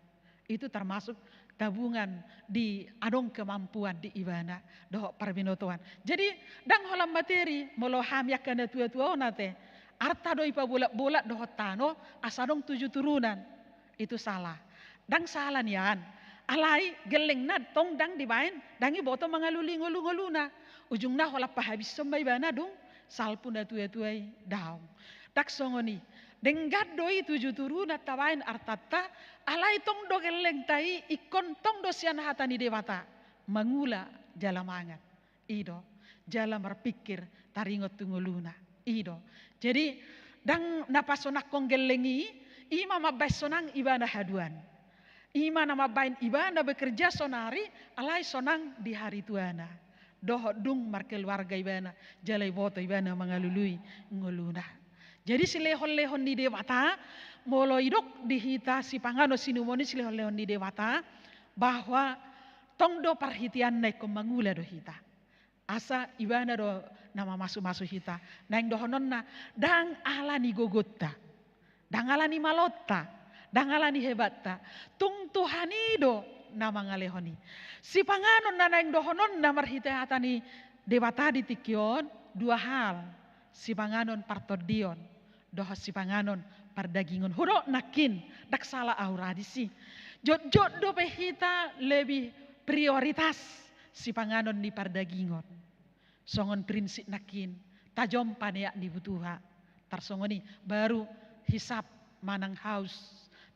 Itu termasuk tabungan di adong kemampuan di ibana dohot parbinotoan. Jadi ndang holan materi molo hami angka na tua-tua on ate. Arta do ipabolak-bolak dohot tano asa adong tujuh turunan. Itu salah. Ndang salah nian. Alai gellengna tong ndang dibaen, ndang diboto mangalului ngolu-ngoluna. Ujungna holan pahabishon ma ibana dung salpu na tua-tua i daong. Ndang songon i. Denggan do i tujuh turunan tabaen artanta, alai tong do gellengta i ingkon tong do sian hata ni Debata. Mangula jala mangan. I do, jala marpingkir taringot tu ngoluna. I do. Jadi, ndang na pasonangkon gelleng i, i ma mambaen sonang ibana haduan. I ma na mambaen ibana bekerja sonari, alai sonang di hari tuana. Dohot dung markeluarga ibana, jala diboto ibana mangalului ngoluna. Jadi silehon-lehon ni Debata, molo didok di hita sipanganon sinumon i silehon-lehon ni Debata, bahwa tong do parhiteanna ingkon mangula do hita. Asa ibana do na mamasu-masu hita. Naeng dohononna, ndang ala ni gogonta, ndang ala ni malonta, ndang ala ni hebatta. Tung Tuhan i do na mangalehon i. Sipanganon na naeng dohononna marhite hata ni Debata di tingki on, dua hal. Sipanganon partondion dohot sipanganon pardagingon. Hudok nangkin, ndang sala ahu ra disi. Jotjot dope hita lebih prioritas sipanganon ni pardagingon. Songon prinsip nangkin, tajom paneak ni butuha. Tarsongon i, baru hisap manang haus,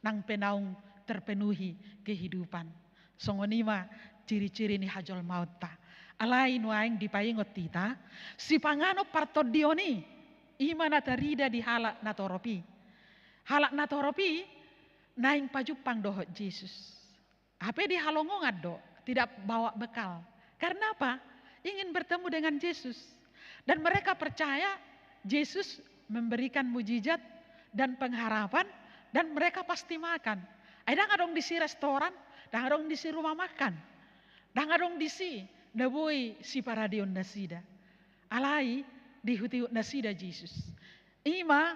nang pe naung terpenuhi kehidupan. Songon i ma ciri-ciri ni hajolmaonta. Alai nuaeng dipaingot hita, sipanganon partondion i, i ma na tarida di halak na torop i. Halak na torop i, naeng pajumpang dohot Jesus. Hape dihalongongan do, tidak bawa bekal. Karena apa? Ingin bertemu dengan Jesus. Dan mereka percaya Jesus memberikan mujizat dan pengharapan, dan mereka pasti makan. Ai ndang adong disi restoran, ndang adong disi rumah makan. Ndang adong disi na boi siparadeon nasida. Alai diihut-ihut nasida Jesus. I ma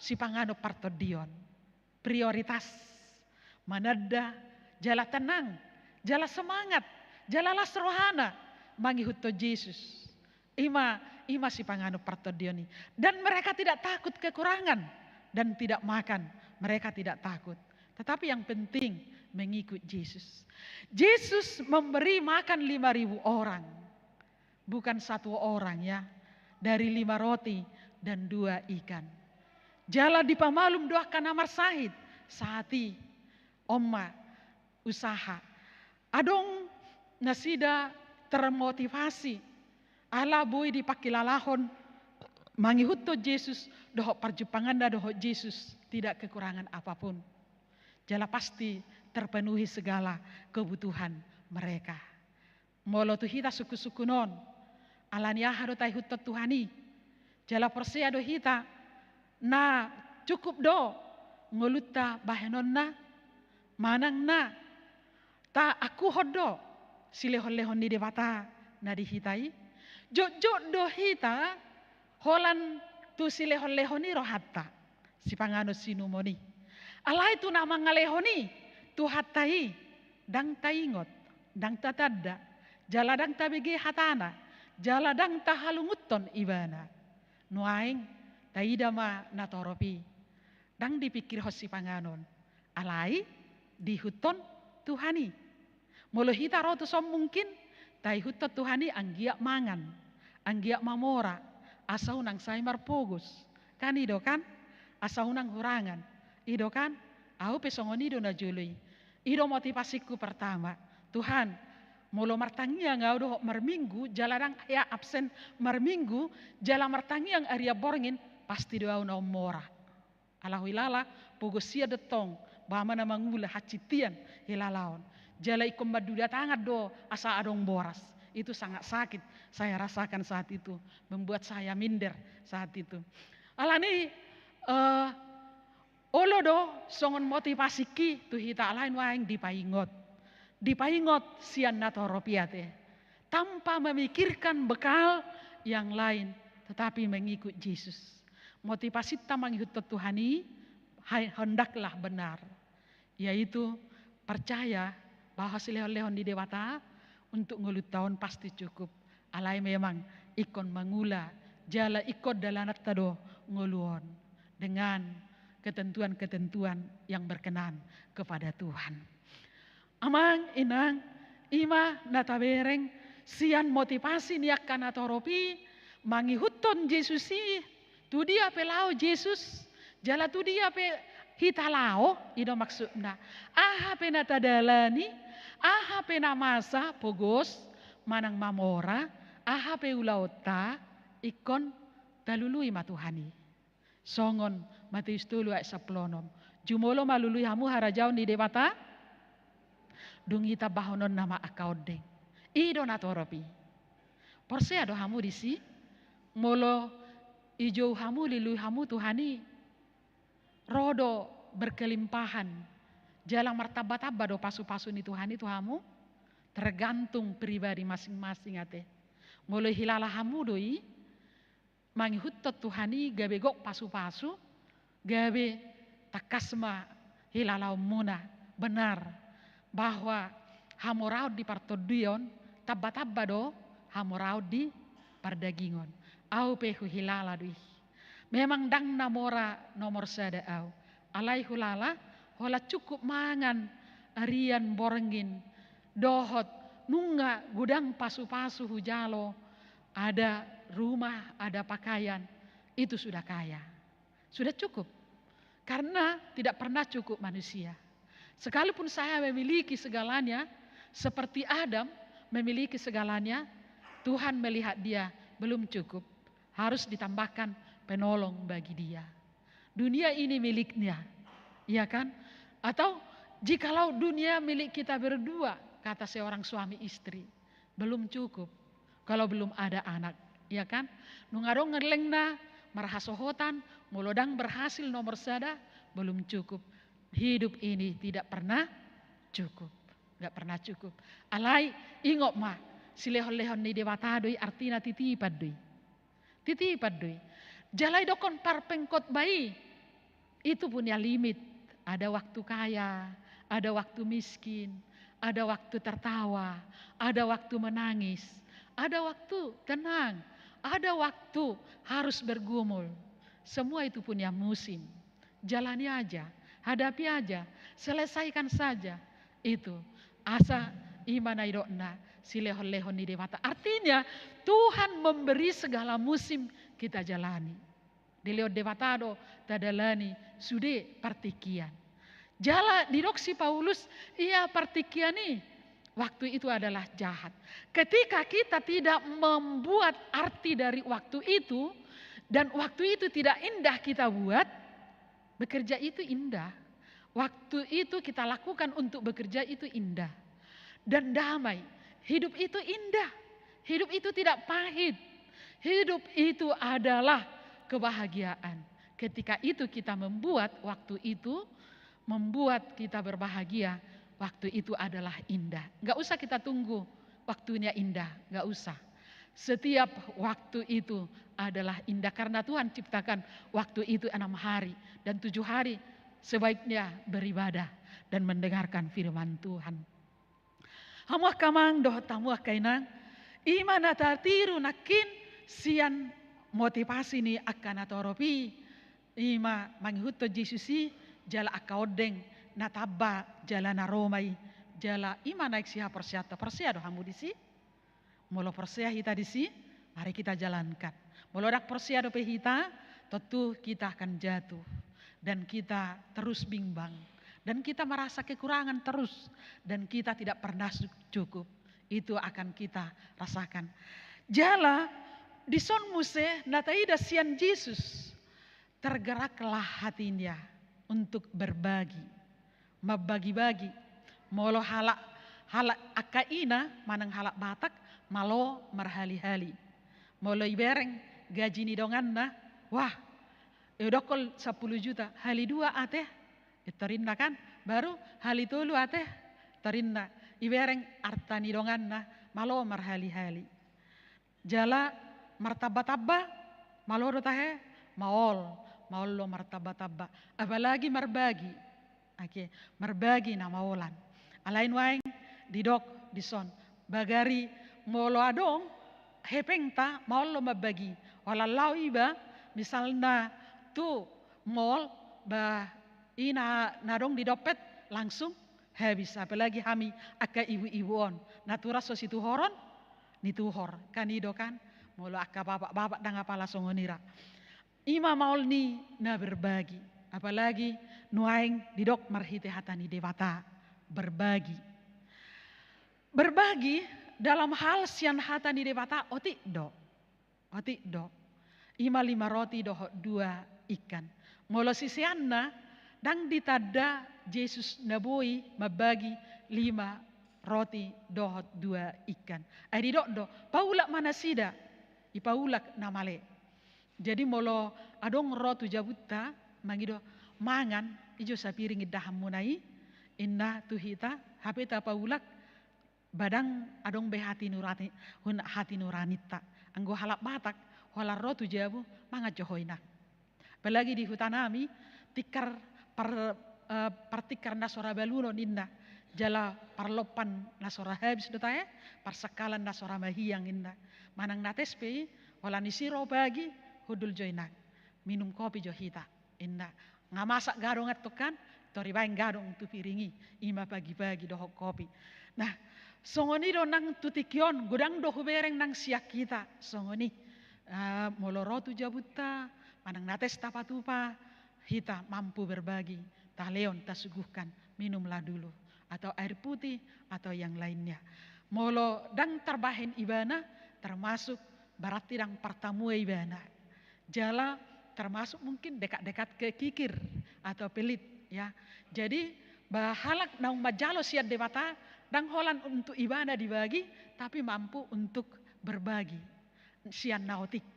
sipanganon partondion. Prioritas. Mananda jala tenang. jala semangat, jala las rohana mangihuthon Jesus. Ima, ima sipanganon partondion i. Dan mereka tidak takut kekurangan dan tidak makan. Mereka tidak takut. Tetapi yang penting mengikut Jesus. Jesus memberi makan lima ribu orang. Bukan satu orang, ya. Dari lima roti dan dua ikan. Jala dipamalum do angka na marsahit. Sahat i, on ma usaha. Adong nasida termotivasi ala boi dipangkilalahon mangihuthon Jesus dohot parjumpanganna dohot Jesus tidak kekurangan apapun. Jala pasti terpenuhi segala kebutuhan mereka. Molo tu hita sungkun-sungkun on, ala ni aha do taihuthon Tuhan i? Jala porsea do hita na cukup do ngolunta bahenonna? Manang na taangkuhon do silehon-lehon ni Debata na di hita i? Jotjot do hita holan tu silehon-lehon i rohanta, sipanganon sinumon i. Alai tu na mangalehon i Tuhanta i, ndang taingot, ndang tatanda, jala ndang tabege hatana, jala ndang tahalungunhon ibana. Nuaeng taida ma natorop i. Ndang dipingkirhon sipanganon, alai diihuthon Tuhan i. Molo hita ro tuson mungkin taihuthon Tuhan i anggiat mangan, anggiat mamora, asa unang sai marpogos. Kan i do kan? Asa unang hurangan. I do kan? Au pe songon i do na jolo i. I do motivasingku pertama. Tuhan, molo martangiang au dohot marminggu, jala ndang hea absen marminggu, jala martangiang arian borngin, pasti do au naung mora. Ala huhilala, pogos ia do tong, ba ma na mangula hasintian hilalaon. Jala ingkon manduda tangan do asa adong boras. Itu sangat sakit saya rasakan saat itu, membuat saya minder saat itu. Alani, eh, olo do songon motivasingki tu hita, alai nuaeng dipaingot. Dipaingot sian natorop i ate. Tanpa memikirkan bekal yang lain, tetapi mengikut Jesus. Motivasinta mangihuthon Tuhan i, hai, hendaklah benar. Yaitu percaya bahwa silehon-lehon ni Debata untuk ngolunta on pasti cukup. Alai memang ingkon mangula, jala ingkon dalananta do ngolu on dengan ketentuan-ketentuan yang berkenan kepada Tuhan. Amang, inang, ima na tabereng sian motivasi ni angka natorop i, mangihuthon Jesus i, tu dia pe laho Jesus, jala tu dia pe hita laho, i do maksudna. Aha pe na tadalani, aha pe na masa, pogos, manang mamora, aha pe ulaonta, ingkon talului ma Tuhan i. Songon Mateus tolu ayat sampulu onom. Jumolo ma lului hamu harajaon ni Debata, dung i tambahononna ma angka ondeng. I do natorop i. Porsea do hamu disi? Molo ijou hamu, lului hamu Tuhan i, ro do berkelimpahan. Jala martamba-tamba do pasu-pasu ni Tuhan i tu hamu? Tergantung pribadi masing-masing ate. Molo ihilala hamu do i, mangihuthon Tuhan i gabe gok pasu-pasu, gabe tangkas ma hilalaonmuna. Benar bahwa hamoraon di partondion tamba-tamba do hamoraon di pardagingon. Au pe huhilala do i. Memang ndang na mora nomor sada au. Alai hulala, holan cukup mangan arian borngin dohot nunga godang pasu-pasu hujalo, ada rumah, ada pakaian, itu sudah kaya. Sudah cukup. Karena tidak pernah cukup manusia. Sekalipun saya memiliki segalanya, seperti Adam memiliki segalanya, Tuhan melihat dia belum cukup. Harus ditambahkan penolong bagi dia. Dunia ini miliknya, ya kan? Atau jikalau dunia milik kita berdua, kata seorang suami istri, belum cukup kalau belum ada anak, ya kan? Nunga adong lelengna marhasohotan, molo ndang berhasil nomor sada, belum cukup. Hidup ini tidak pernah cukup. Nggak pernah cukup. Alai, ingot ma, silehon-lehon ni Debata do i, artina titipan do i. Titipan do i. Jala idokkon parpengkhotbah i, itu punya limit. Ada waktu kaya, ada waktu miskin, Ada waktu tertawa, ada waktu menangis, ada waktu tenang, ada waktu harus bergumul. Semua itu punya musim. Jalani aja, hadapi aja, selesaikan saja. Itu asa i ma na nidokna silehon-lehon ni Debata. Artinya, Tuhan memberi segala musim kita jalani. Dilehon Debata do tadalani sude partingkian. Jala didok si Paulus, ia partingkian i waktu itu adalah jahat. Ketika kita tidak membuat arti dari waktu itu, dan waktu itu tidak indah kita buat, bekerja itu indah. Waktu itu kita lakukan untuk bekerja itu indah. Dan damai. Hidup itu indah. Hidup itu tidak pahit. Hidup itu adalah kebahagiaan. Ketika itu kita membuat waktu itu, membuat kita berbahagia, waktu itu adalah indah. Nggak usah kita tunggu waktunya indah, nggak usah. Setiap waktu itu adalah indah karena Tuhan ciptakan waktu itu enam hari dan tujuh hari sebaiknya beribadah dan mendengarkan firman Tuhan. Hamu angka amang dohot hamu angka inang, i ma na tatiru nangkin sian motivasi ni angka natorop i, i ma mangihuthon Jesus i, jala angka ondeng na tamba jala na ro ma i, jala i ma naeng sihaporseaonta. Porsea do hamu disi? Molo porsea hita disi, mari kita jalankan. Molo ndang porsea dope hita, tentu kita akan jatuh. Dan kita terus bimbang. Dan kita merasa kekurangan terus. Dan kita tidak pernah su-, cukup. Itu akan kita rasakan. Jala, dison muse na taida sian Jesus. Tergeraklah hatinya untuk berbagi, mambagi-bagi. Molo halak, halak angka ina manang halak Batak, malo marhali-hali. Molo ibereng gaji ni donganna, wah, idokkon sampulu juta, hali dua ate, i torinna kan, baru hali tolu ate, torinna. Ibereng arta ni donganna, malo marhali-hali. Jala martamba-tamba, malo do tahe, maol, maol do martamba-tamba. Apalagi marbagi. Oke, marbagi na maolan. Alai nuaeng didok dison. Bagari molo adong hepengta maol do mambagi. Holan laho iba, misalna tu mall, ba i na, na adong di dompet langsung habis, apalagi hami angka ibu-ibu on. Natura so situhoron, ni tuhor. Kan i do kan, molo angka bapak-bapak ndang apala songon i ra. I ma maol ni na berbagi. Apalagi nuaeng didok marhite hata ni Debata, berbagi. Berbagi dalam hal sian hata ni Debata otik do. Otik do. I ma lima roti dohot dua ikan. Molo siseanna, ndang ditanda Jesus na boi mambagi lima roti dohot dua ikan. Ai didok do, paulak ma nasida. Ipaulak na male. Jadi molo adong ro tu jabunta, mangido, mangan, i jo sapiring indahanmuna i, inna tu hita, hape tapaulak, ba ndang adong be hati nurani, hun-, hati nuraninta. Anggo halak Batak, holan ro tu jabu, mangan jo ho inang. Apalagi di hutanami, tikar par-, eh, partikar na so ra balunon inna, jala parlompan na so ra habis do tahe, parsangkalan na so ra mahiang inna. Manang nates pe i, holan disi ro pagi, hundul jo inang. Minum kopi jo hita. Inna, nga masak gadong antong kan, tor dibaen gadong tu piring i, i ma pagi-pagi dohot kopi. Nah, songon i do nang tu tingki on, godang do hubereng nang sian hita, songon i. Ah, molo ro tu jabunta, manang nates tapatupa, hita mampu berbagi, talehon, tasuguhkan, minumlah dulu, atau air putih, atau yang lainnya. Molo ndang tarbahen ibana, termasuk berarti ndang partamue ibana. Jala termasuk mungkin dekat-dekat ke kikir atau pelit, ya. Jadi, ba halak naung manjalo sian Debata, ndang holan untuk ibana dibagi, tapi mampu untuk berbagi sian na otik.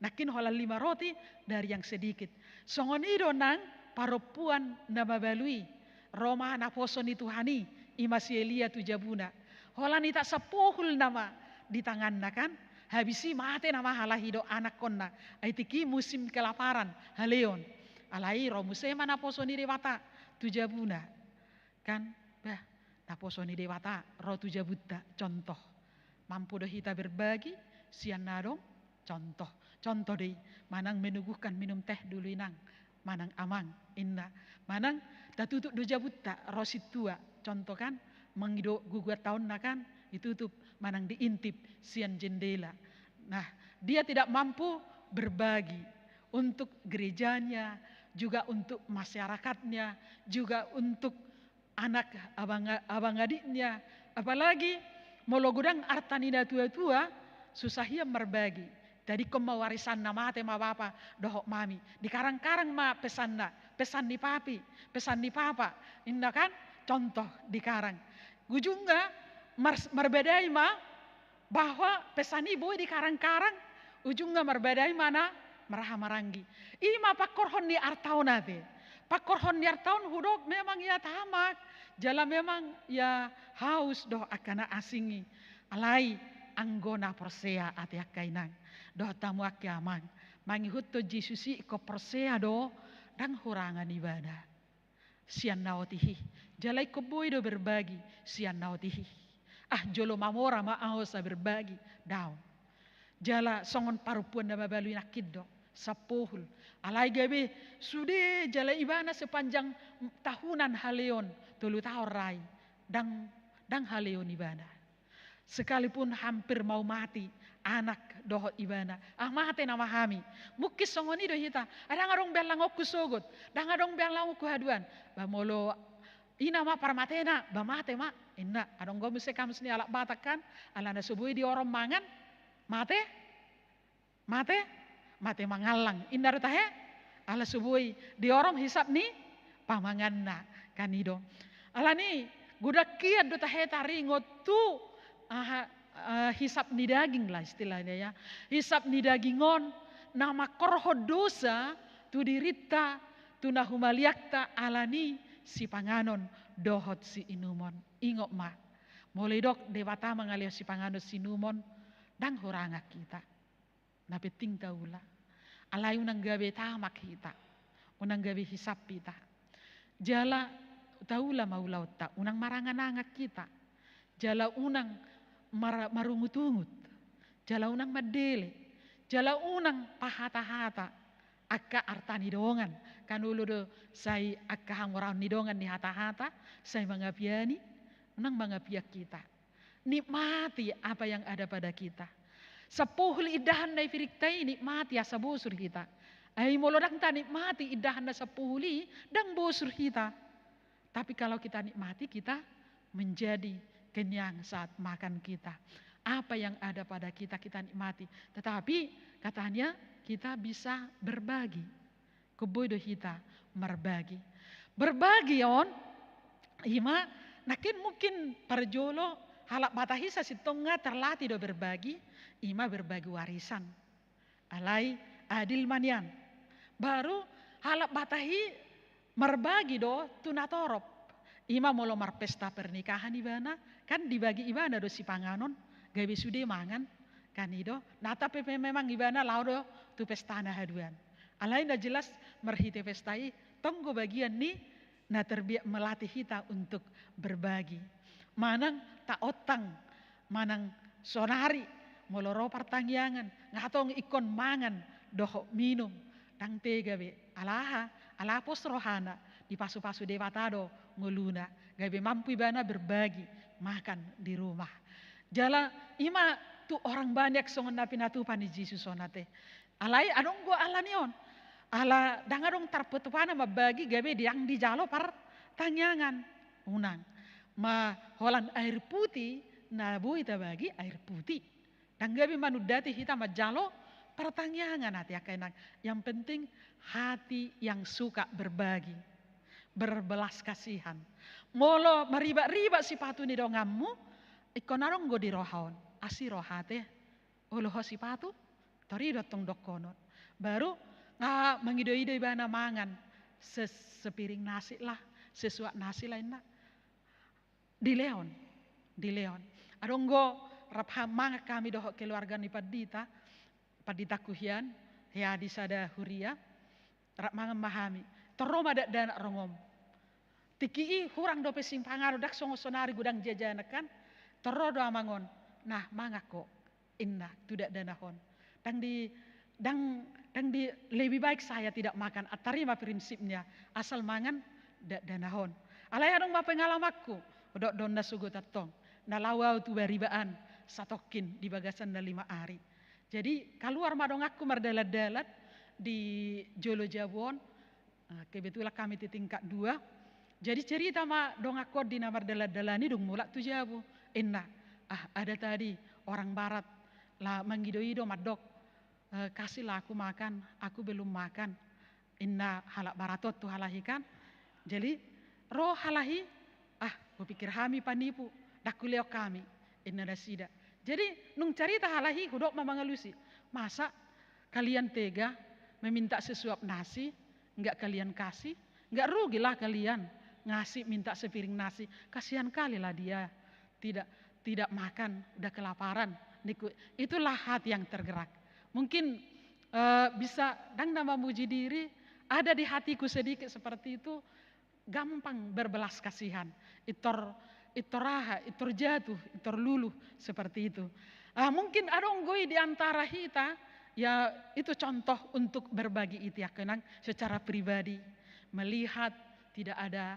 Nangkin holan lima roti dari yang sedikit. Songon i do nang parompuan na mabalu i. Ro ma naposo ni Tuhan i, i ma si Elia tu jabuna. Holan itak sapohul nama di tanganna kan. Habis i mate nama halak i dohot anakkonna. Ai tingki i musim kelaparan, haleon. Alai ro muse ma naposo ni Debata tu jabuna. Kan, bah, Naposo ni Debata ro tu jabunta, contoh. Mampu do hita berbagi sian na adong, contoh. Contoh do i, manang menuguhkan minum teh dulu inang, manang amang, inna. Manang tatutup do jabunta ro sintua, contoh kan, mangido guguan taonna kan, ditutup, manang diintip sian jendela. Nah, dia tidak mampu berbagi untuk gerejanya, juga untuk masyarakatnya, juga untuk anak abang, abang adiknya. Apalagi molo godang arta ni natua-tua, susah ia marbagi. Tadingkon ma warisanna, mate ma bapa dohot mami, dikarang-karang ma pesanna, pesan ni papi, pesan ni papa, inna kan, contoh dikarang. Ujungna mar-, marbadai ma bahwa pesan i boi dikarang-karang, ujungna marbadai ma na marhaha maranggi. I ma pangkorhon ni arta on ate. Pangkorhon ni arta on hudok memang ia tamak, jala memang ia haus dohot angka na asing i. Alai anggo na porsea ate angka inang dohot hamu angka amang, mangihuthon Jesus i ingkon porsea do, ndang hurangan ibana sian na otik i. Jala ingkon boi do berbagi sian na otik i. Ah, jolo mamora ma au asa berbagi, daong. Jala songon parompuan na mabalu i nangkin do, sampohul. Alai gabe sude jala ibana sepanjang tahunan haleon, tolu taon ra i, ndang, ndang haleon ibana. Sekalipun hampir mau mati anak dohot ibana, ah, mate nama hami. Mungkin songon i do hita, ah, ndang adong be allangonku sogot, ndang adong be allangonku haduan. Ba molo i nama parmatena, ba mate ma, inna. Adong do muse kamus ni halak Batak kan, ala na so boi diorom mangan, mate, mate, mate mangallang, inna do tahe. Ala so boi diorom hisap ni pamanganna, kan i do. Alani godang hian do tahe taringot tu, aha, eh, hisap ni daging lah istilahnya ya. Hisap ni daging on na mangkorhon dosa tu dirinta, tu na humaliangta, alani sipanganon dohot siinumon. Ingot ma, molo didok Debata mangalehon sipanganon siinumon, ndang hurangan hita. Na penting taula. Alai unang gabe tamak hita, unang gabe hisap hita. Jala taula ma ulaonta, unang marangan-angan hita. Jala unang mar-, marungut-ungut. Jala unang mandele. Jala unang pahata-hata angka arta ni dongan. Kan olo do sai angka hamoraon ni dongan ni hata-hata, sai mangapiani, unang mangapian hita. Nikmati apa yang ada pada kita. Sampohul indahan na i piringta i, nikmati asa bosur hita. Ai molo ndang tanikmati indahan na sampohul i, ndang bosur hita. Tapi kalau kita nikmati, kita menjadi kenyang saat makan kita. Apa yang ada pada kita, kita nikmati. Tetapi katanya kita bisa berbagi. Ingkon boi do hita marbagi. Berbagi on, ima, nangkin mungkin parjolo halak Batak i sasintongna terlatih do berbagi, ima berbagi warisan. Alai adil ma nian. Baru halak Batak i marbagi do tu natorop. Ima molo marpesta pernikahan ibana, kan dibagi ibana do sipanganon, gabe sude mangan, kan i do. Na tapi pe memang ibana laho do tu pestana haduan. Alai na jelas marhite pesta i, tong do bagian ni na terbiak melatih hita untuk berbagi. Manang taontang, manang sonari, molo ro partangiangan, nga tong ingkon mangan dohot minum, ndang tega be. Ala aha? Ala pos rohana, dipasu-pasu Debata do ngoluna, gabe mampu ibana berbagi makan di rumah. Jala ima tu orang banyak songon na pinatupa ni Jesus on ate. Alai adong do alani on. Ala ndang adong tarpatupana mambagi gabe ndang dijalo partangiangan. Unang. Ma holan air putih, na boi tabagi air putih. Ndang gabe manundati hita manjalo partangiangan ate angka inang. Yang penting hati yang suka berbagi. Berbelas kasihan. Molo maribat-ribat sipatu ni donganmu, ingkon adong do di roha on. Asi roha ate. Olo ho sipatu, tor i do tong dohonon. Baru nga mangido-ido ibana mangan se-, sepiring nasi lah, sesuap nasi lah inna. Dilehon, dilehon. Adong do rap ha-, mangan hami dohot keluarga ni pandita, panditaku hian, hea di sada huria, rap mangan ma hami. Tor ro ma dakdanak ronggom. Tingki i hurang dope sipanganon, ndang songon saonari godang jajanan kan. Tor ro do amang on, nah mangan ho, inna tu dakdanak on. Ndang di, ndang, ndang di, lebih baik saya tidak makan, antar i ma prinsipnya, asal mangan dakdanak on. Alai adong ma pengalamanku, hudok do on na sogot antong, na laho au tu baribaan satongkin di bagasan na lima ari. Jadi kaluar ma donganku mardalan-dalan di jolo jabu on. Nah, kebetulan kami di tingkat dua. Jadi cerita ma donganku on di na mardalan-dalan i dung mulak tu jabu. Inna, ah, ada tadi orang barat la mangido-ido mandok, eh, kasihlah aku makan, aku belum makan. Inna halak barat on tu halak i kan. Jadi ro halak i, ah, hupikir hami panipu, ndang hulehon hami, inna nasida. Jadi nung carita halak i, hudok ma mangalusi, masa kalian tega meminta sesuap nasi, nggak kalian kasih? Nggak rugilah kalian ngasih, minta sepiring nasi? Kasihan kali lah dia, tidak, tidak makan, udah kelaparan, ningku. Itulah hati yang tergerak. Mungkin, eh, bisa ndang na mamuji diri, ada di hatiku sedikit seperti itu, gampang berbelas kasihan. Intor, intor aha, intor jatuh, intor luluh seperti itu. Ah, mungkin adong do i di antara hita, ya, itu contoh untuk berbagi, itiak kenang secara pribadi, melihat tidak ada.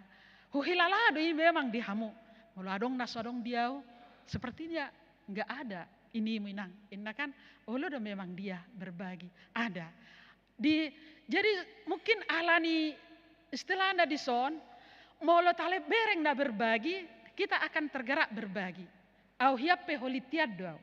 Huhilala do i memang di hamu. Molo adong na so adong di au, sepertinya nggak ada inimu inang, inna kan. Olo do memang dia berbagi, ada. Di, jadi mungkin alani istilahna dison, molo tabereng na berbagi, kita akan tergerak berbagi. Au hian pe holit hian do au,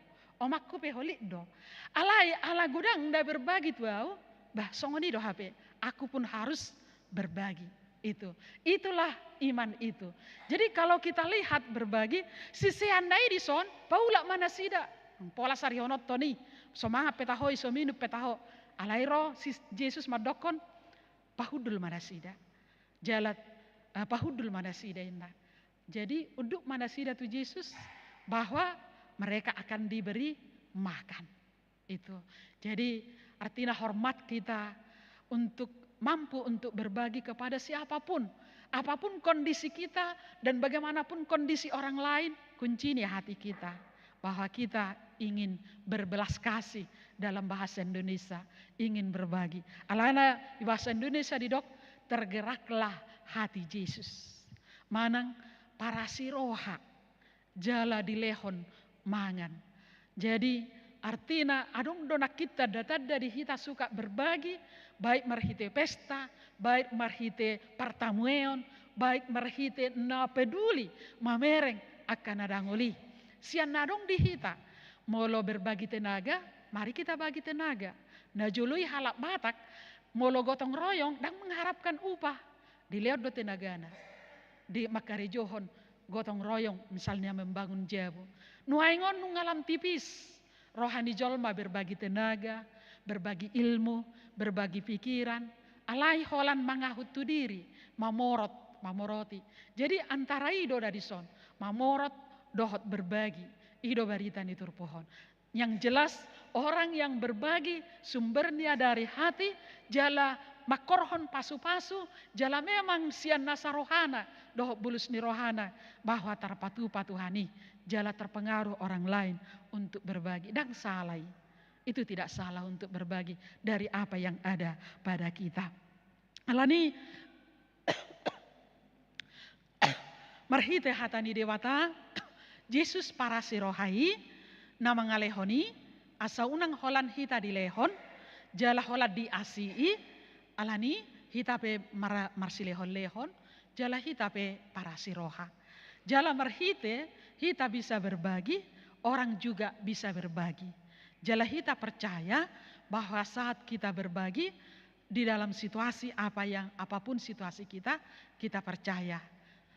omakku pe holit do. Alai ala godang na berbagi tu au, bah, songon i do hape, aku pun harus berbagi. Itu, itulah iman itu. Jadi kalau kita lihat berbagi, siseanna i dison, paulak ma nasida. Pola sarihononhon i, so mangan pe taho i, so minum pe taho. Alai ro si Jesus mandokkon, pahundul ma nasida. Jala, eh, pahundul ma nasida, inna. Jadi unduk ma nasida tu Jesus bahwa mereka akan diberi makan. Itu. Jadi artinya hormat kita untuk mampu untuk berbagi kepada siapapun. Apapun kondisi kita dan bagaimanapun kondisi orang lain, kunci ni hati kita. Bahwa kita ingin berbelas kasih, dalam bahasa Indonesia, ingin berbagi. Alana di bahasa Indonesia didok, tergeraklah hati Jesus. Manang parasi roha jala dilehon mangan. Jadi artina adong do nangkin tanda-tanda di hita suka berbagi, baik marhite pesta, baik marhite partamueon, baik marhite na peduli mamereng angka na dangol i. Sian na adong di hita, molo berbagi tenaga, mari kita bagi tenaga. Na jolo i halak Batak, molo gotong royong, ndang mengharapkan upah. Dilehon do tenagana, dimangkarejohon gotong royong, misalnya membangun jabu. Nuaeng on nunga lam tipis roha ni jolma berbagi tenaga, berbagi ilmu, berbagi pikiran, alai holan mangahut tu diri, mamorot, mamoroti. Jadi antara i do da dison, mamorot dohot berbagi. I do barita ni turpuk on. Yang jelas, orang yang berbagi sumbernya dari hati, jala mangkorhon pasu-pasu, jala memang sian nasa rohana dohot bulus ni rohana, bahwa tarpatupa Tuhan i, jala terpengaruh orang lain untuk berbagi. Ndang salah i. Itu tidak salah untuk berbagi dari apa yang ada pada kita. Alani marhite hata ni Debata, Jesus parasi roha i, na mangalehon i, asa unang holan hita dilehon, jala holan diasii, alani hita pe mar-, marsilehon-lehon, jala hita pe parasi roha. Jala marhite hita bisa berbagi, orang juga bisa berbagi. Jala hita percaya bahwa saat kita berbagi, di dalam situasi apa yang, apapun situasi kita, kita percaya.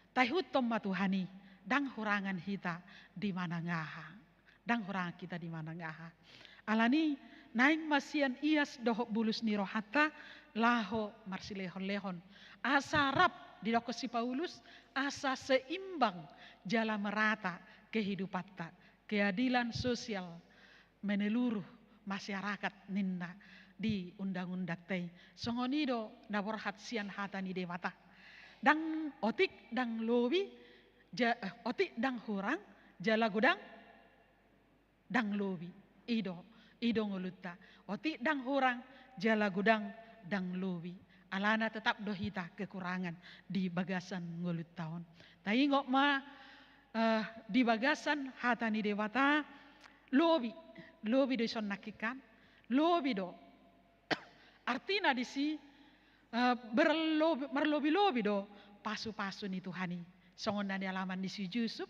Taihuthon ma Tuhan i, ndang hurangan hita di manang aha. Ndang hurangan hita di manang aha. Alani, naeng ma sian ias dohot bulus ni rohanta, laho marsilehon-lehon. Asa rap, didokkon si Paulus, asa seimbang jala merata kehidupanta. Keadilan sosial menyeluruh masyarakat ninna di undang-undangta i. Songon i do na borhat sian hata ni Debata. Ndang otik, ndang lobi, ja-, eh, otik, ndang hurang, jala godang, ndang lobi. I do, i do ngolunta. Otik, ndang hurang, jala godang, ndang lobi. Alana tetap do hita kekurangan di bagasan ngolunta on. Taingot ma, eh, di bagasan hata ni Debata, lobi, lobi do dison nangkin kan, lobi do. Artina disi, eh, berlobi-, marlobi-lobi do pasu-pasu ni Tuhan i. Songon na nialaman ni si Jusup,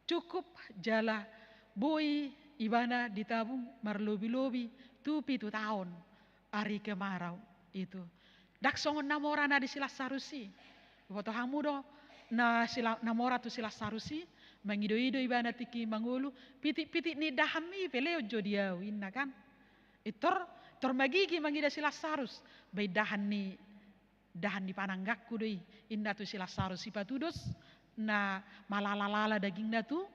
cukup jala boi ibana ditabung marlobi-lobi tu pitu taon ari kemarau itu. Ndang songon na mora na di si Lasarus i. Boto hamu do, na si La-, na mora tu si Lasarus i, mangido-ido ibana tingki mangolu, pitik-pitik ni indahanmi pe lehon jo di ahu, inna kan. Intor, intor magigi mangida si Lasarus, ba indahan ni, indahan ni pananggangku do i, inna tu si Lasarus i patudos, na malala-lala dagingna tu,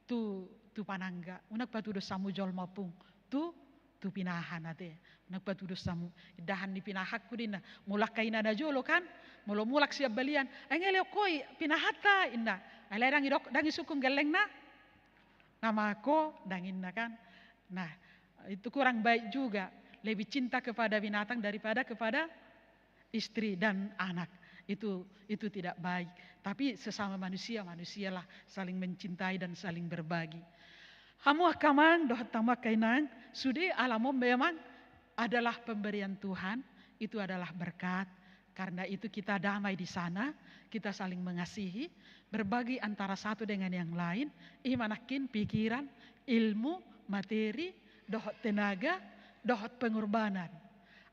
tu, tu panangga. Unang patudos hamu jolma ompung, tu, tu pinahan ate. Unang patudos hamu, indahan ni pinahanku do inna. Molo angka ina na jolo kan, molo mulak sian balian, ai nga lehon ho i pinahanta inna. Alai ndang idok, ndang isungkun gellengna. Nama ko, ndang inna kan. Nah, itu kurang baik juga. Lebih cinta kepada binatang daripada kepada istri dan anak. Itu, itu tidak baik. Tapi sesama manusia, manusialah saling mencintai dan saling berbagi. Hamu angka amang dohot hamu angka inang, sude alam on memang adalah pemberian Tuhan, itu adalah berkat. Karena itu kita damai di sana, kita saling mengasihi, berbagi antara satu dengan yang lain, i ma nangkin pikiran, ilmu, materi, dohot tenaga, dohot pengorbanan.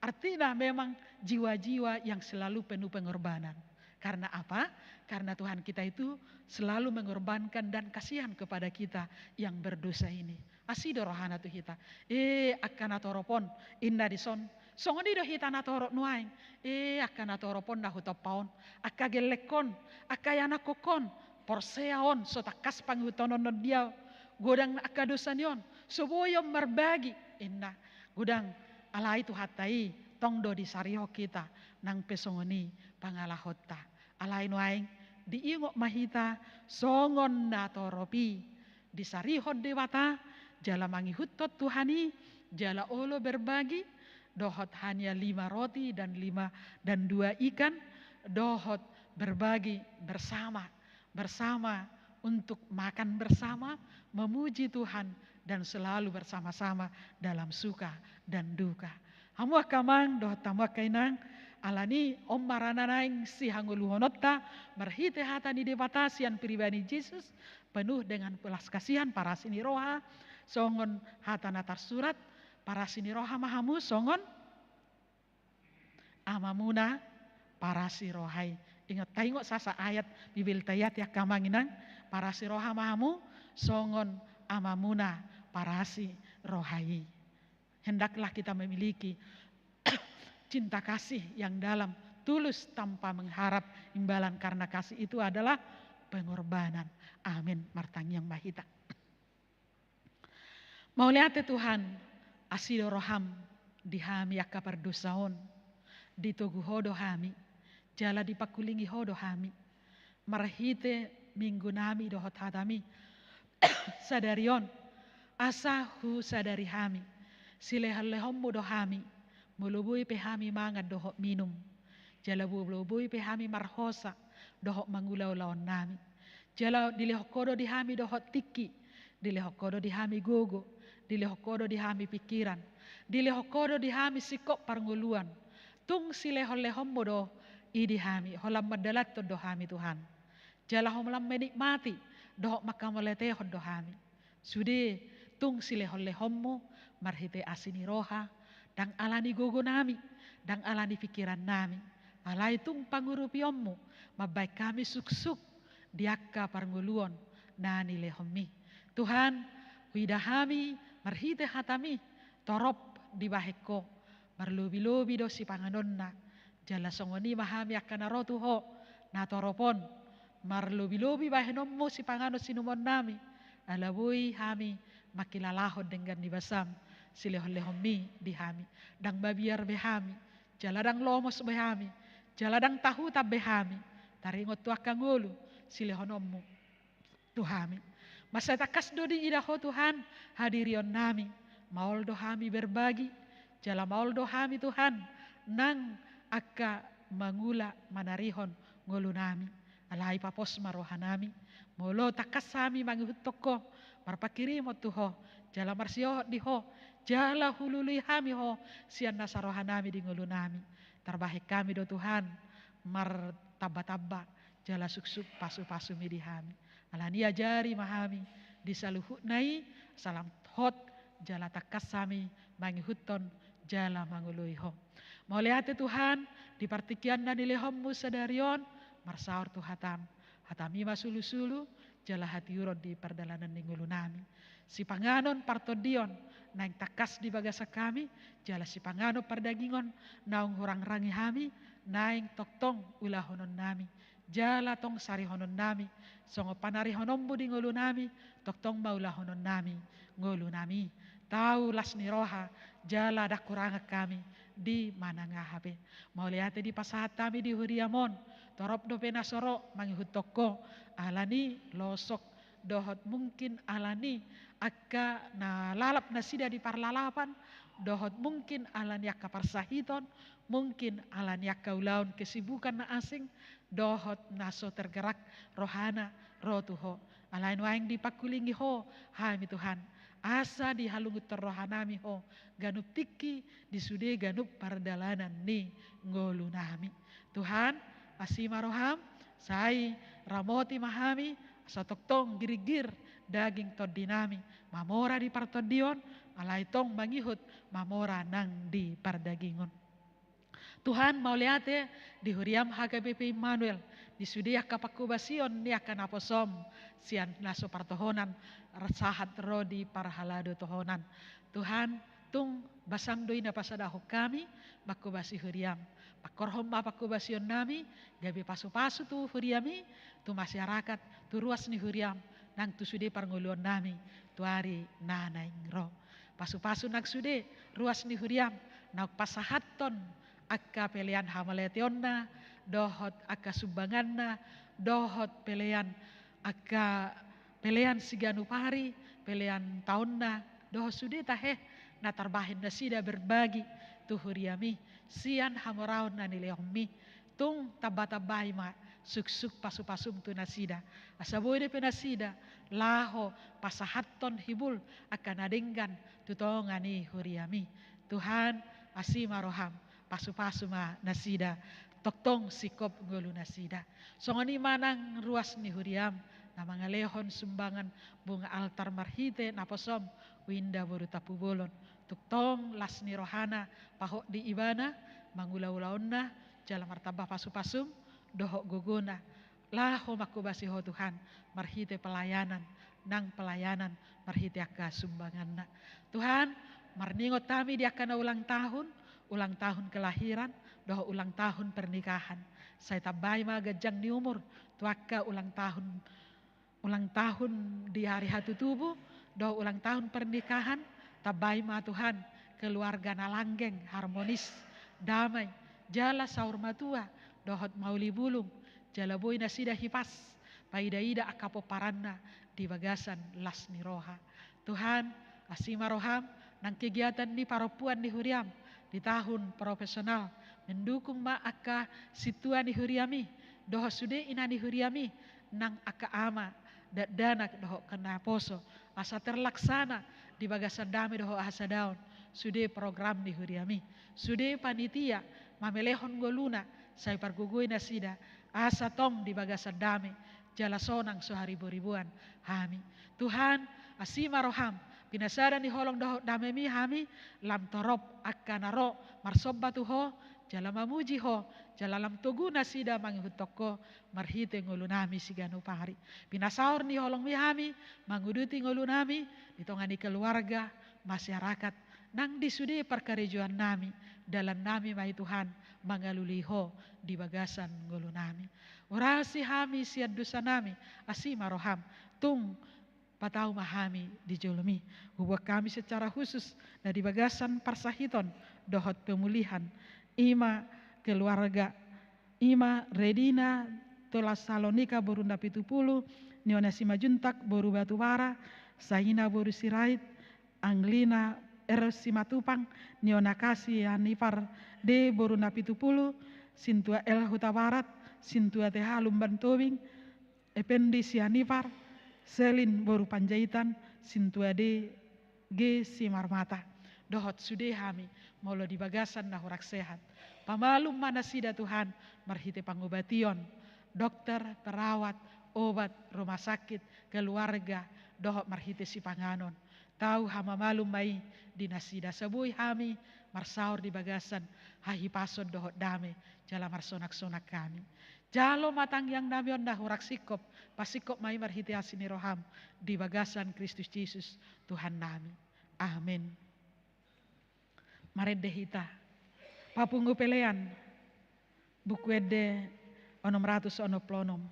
Artina memang jiwa-jiwa yang selalu penuh pengorbanan. Karena apa? Karena Tuhan kita itu selalu mengorbankan dan kasihan kepada kita yang berdosa ini. Asi do rohana tu hita. Eh, angka natorop on, inna dison. Songon i do hita natorop nuaeng. Eh, angka natorop on na hutompa on. Angka gellengkon, angka ianakhon, porsea on, so tangkas pangihuthononhon di ahu. Godang angka dosa ni on, so boi on marbagi, inna. Godang, alai Tuhanta i, tong do disarihon hita, nang pe songon i pangalahonta. Alai nuaeng, diingot ma hita, songon natorop i, disarihon Debata, jala mangihuthon Tuhan i, jala olo berbagi, dohot hanya lima roti dan lima dan dua ikan, dohot berbagi bersama, bersama untuk makan bersama, memuji Tuhan, dan selalu bersama-sama dalam suka dan duka. Hamu angka amang, dohot hamu angka inang, alani on ma ra na naeng sihangoluhononta, marhite hata ni Debata sian pribadi Jesus, penuh dengan belas kasihan, parasi ni roha, songon hata na tarsurat, parasi ni roha ma hamu, songon Amamuna parasi roha i. Ingot, taingot sasa ayat Bibelta i ate angka amang inang, parasi roha ma hamu, songon Amamuna parasi roha i. Hendaklah kita memiliki cinta kasih yang dalam, tulus tanpa mengharap imbalan, karena kasih itu adalah pengorbanan. Amin. Martangiang ma hita. Mauliate Tuhan, asi do roham di hami angka pardosa on, ditogu ho do hami, jala dipangkulingi ho do hami. Marhite minggu nami dohot hatami, sadari on, asa husadari hami, silehonlehonmu do hami, molo boi pe hami mangan dohot minum, jala molo boi pe hami marhosa dohot mangula ulaon nami. Jala dilehon ho do di hami dohot tingki, dilehon ho do di hami gogo, dilehon ho do di hami pingkiran, dilehon ho do di hami singkop parngoluan. Tung silehonlehonmu do i di hami, holan mandalanhon do hami Tuhan. Jala holan menikmati dohot mangkamauliatehon do hami. Sude tung silehonlehonmu marhite asi ni roha, ndang alani gogo nami, ndang alani pingkiran nami, alai tung pangurupionmu mambahen hami suksuk di angka parngoluon na nilehonmi. Tuhan, huida hami marhite hatami torop dibahen ho, marlobilobi do sipanganonna, jala songon i ma hami angka na ro tu ho natorop on, marlobilobi bahenonmu sipanganon sinumaon nami, ala boi hami mangkilalahon denggan ni basam silehonlehonmi di hami. Ndang mabiar be hami, jala ndang lomos be hami, jala ndang tahutan be hami, taringot tu angka ngolu silehononmu tu hami. Mansai tangkas do diida Ho Tuhan hadirionnami. Maol do hami berbagi, jala maol do hami Tuhan nang angka mangula manarihon ngolunami. Alai papos ma rohanami. Molo tangkas hami mangihuthon Ho, marpanghirimon tu Ho, jala marsihohot di Ho, jala hulului hami Ho sian nasa rohanami di ngolunami. Tarbahen hami do Tuhan martambatamba jala suksuk pasupasumi di hami. Alani i ajari ma hami di saluhutna i, asa lam hot jala tangkas hami mangihuthon jala mangoloi Ho. Mauliate Tuhan, di partingkian na nilehonmu sadari on, marsaor tu hatam. Hatami ma sulusulu jala hatiuron di pardalanan ni ngolunami. Sipanganon partondion naeng tangkas di bagasan hami, jala sipanganon pardagingon naung hurangrangi hami, naeng tongtong ulahononnami, jala tong sarihononnami songon panarihononmu di ngolunami, tongtong ma ulahononnami ngolunami. Tau las ni roha jala ndang hurangan hami di manang aha pe. Mauliate dipasahat hami di huriam on, torop dope na so ro mangihuthon Ho, alani losok dohot mungkin alani angka na lalap nasida di parlalapan, dohot mungkin alani angka parsahiton, mungkin alani angka ulaon kesibukan na asing, dohot na so tergerak rohana ro tu Ho. Alai nuaeng dipangkulingi Ho hami Tuhan, asa dihalungunhon rohanami Ho ganup tingki di sude ganup pardalanan ni ngolunami. Tuhan, asi ma roham, sai ramoti ma hami, asa tongtong girgir daging tondinami, mamora di partondion, alai tong mangihut mamora nang di pardagingon. Tuhan, mauliate di huriam H K B P Immanuel, di sude angka panghobasion ni angka naposom sian na so partohonan sahat ro di parhalado tohonan. Tuhan, tung basam do i na pasadahon hami manghobasi huriam. Pangkorhon ma panghobasionnami gabe pasupasu tu huriami, tu masyarakat, tu ruas ni huriam, nang tu sude parngoluonnami tu ari na naeng ro. Pasupasu nang sude ruas ni huriam naung pasahathon angka pelean hamauliateonna dohot angka sumbanganna dohot pelean angka pelean siganup ari, pelean taonna, dohot sude tahe na tarbahen nasida berbagi tu huriami sian hamoraon na nilehonmi. Tung tambatambai ma suksuk pasupasum tu nasida, asa boi dope nasida laho pasahathon hibul angka na denggan tu tonga ni huriami. Tuhan, asi ma roham, pasupasu ma nasida, tongtong singkop ngolu nasida. Songon i ma nang ruas ni huriam na mangalehon sumbangan bunga altar marhite naposom, Winda boru Tampubolon. Tongtong las ni rohana pahot di ibana mangula ulaonna, jala martamba pasupasum dohot gogona laho manghobasi Ho Tuhan, marhite pelayanan nang pelayanan marhite angka sumbanganna. Tuhan, marningot hami di angka na ulang tahun, ulang tahun kelahiran dohot ulang tahun pernikahan. Sai tambai ma ganjang ni umur tu angka ulang tahun, ulang tahun di hari hatutubu dohot ulang tahun pernikahan. Tambai ma Tuhan keluarga na langgeng, harmonis, damai, jala saur matua dohot mauli bulung, jala boi nasida hipas paidaida angka pomparanna di bagasan las ni roha. Tuhan, asi ma roham, nang kegiatan ni parompuan ni huriam di tahun profesional, mendukung ma angka sintua ni huriami dohot sude ina ni huriami, nang angka ama, dakdanak dohot angka naposo, asa terlaksana di bagasan dame dohot hasadaon sude program ni huriami. Sude panitia mamelehon ngoluna, sai pargogoi nasida, asa tong di bagasan dame jala sonang so hariboriboan hami. Tuhan, asi ma roham, pinasada ni holong dohot damemi hami, lam torop angka na ro marsomba tu Ho jala mamuji Ho, jala lam togu nasida mangihuthon Ho marhite ngolunami siganup ari. Pinasaor ni holongmi hami manguduti ngolunami di tonga ni keluarga, masyarakat, nang di sude parkarejoannami. Dalannami ma i Tuhan mangalului Ho di bagasan ngolunami. Urasi hami sian dosanami, asi ma roham, tung patau ma hami di jolomi. Hubuat hami secara khusus na di bagasan parsahiton dohot pemulihan, i ma keluarga, i ma Redina Tolasa Salonika boru Napitupulu, Niona Simanjuntak boru Batubara, Saina boru Sirait, Anglina R Simatupang, Niona Kasi Hanifar D boru Napitupulu, Sintua L Hutabarat, Sintua T H Lumban Tobing, Ependi Sianipar, Selin boru Panjaitan, Sintua D G Simarmata. Dohot sude hami, molo di bagasan na hurang sehat. Pamalum ma nasida Tuhan, marhite pangobation, dokter, perawat, obat, rumah sakit, keluarga, dohot marhite sipanganon. Tau hamamalum ma i di nasida. Asa boi hami marsaor di bagasan hahipason dohot dame, jala marsonak-sonak hami. Jalo ma tangiang nami on na hurang singkop, pasingkop ma i marhite asi ni roham, di bagasan Kristus Jesus, Tuhan nami. Amen. Marende hita. Papungu Pelean, Buku Ende onom ratus onom pulu onom.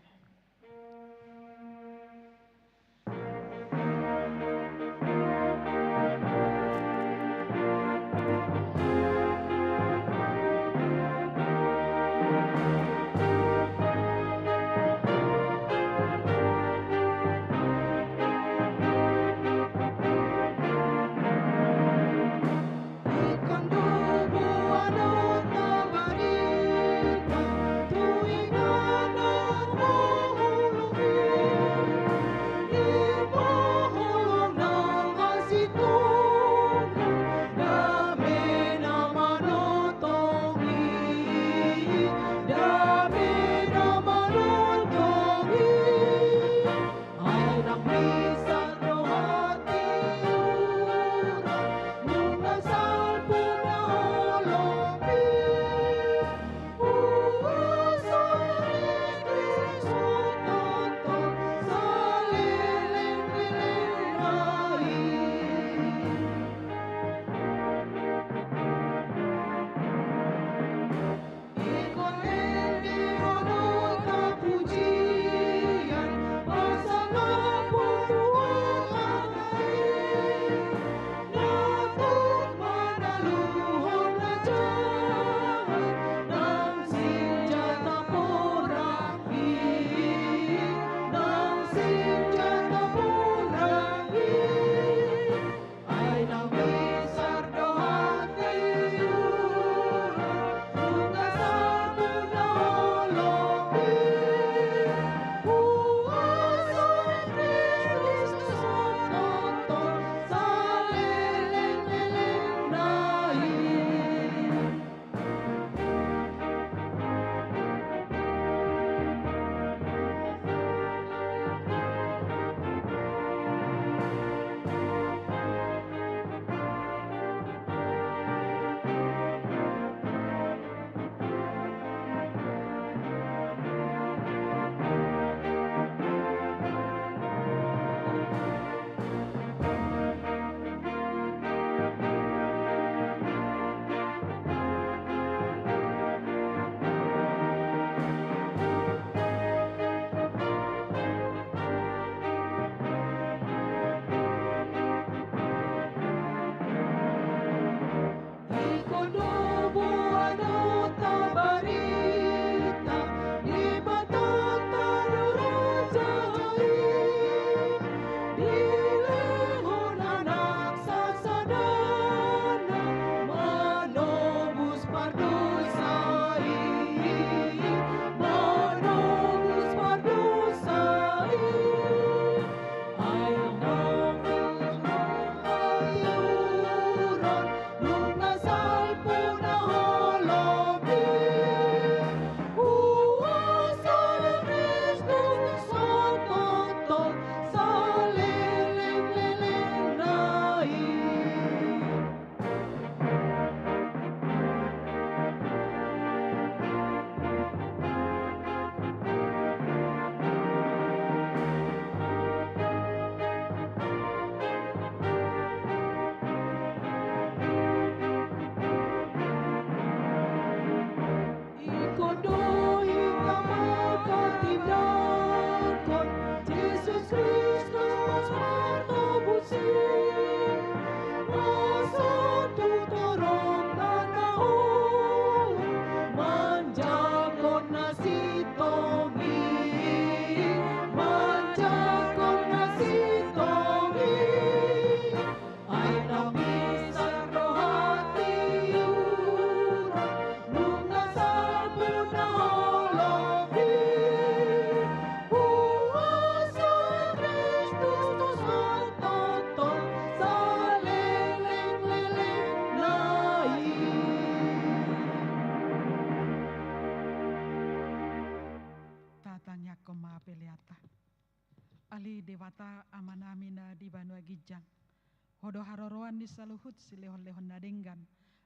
saluhut silehonlehon na denggan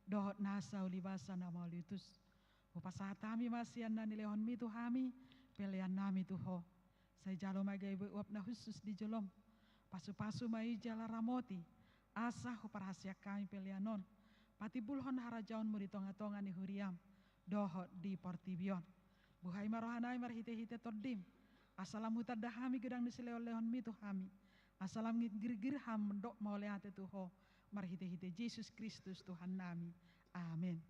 dohot nasa ulibasa na mauliutus. Hupasahat hami ma sian na nilehonmi tu hami peleannami tu Ho. Sai jalo ma gabe uap na hushus di jolom. Pasupasu ma i jala ramoti, asa huparhaseang hami pelean on patimbulhon harajaonmu di tongatonga ni huriam dohot di portibi on. Buhai ma rohanami marhitehite Tondim, asa lam hutanda hami godang ni silehonlehonmi tu hami, asa lam girgir hami mandok mauliate tu Ho, marhitehite Jesus Kristus Tuhannami. Amen.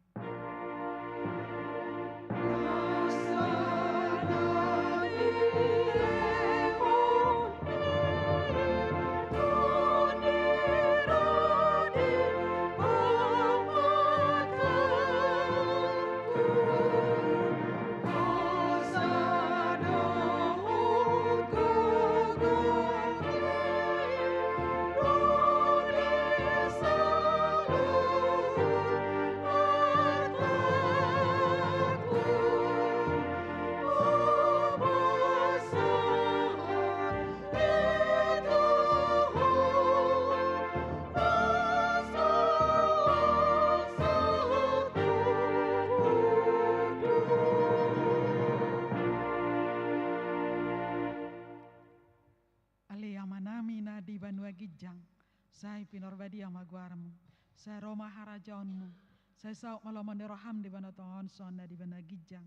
Ale Amanami na di banua ginjang, sai pinarbadia ma goarmu, sai ro ma harajaonmu, sai saut ma lomo ni roham di banua tonga on songon na di banua ginjang.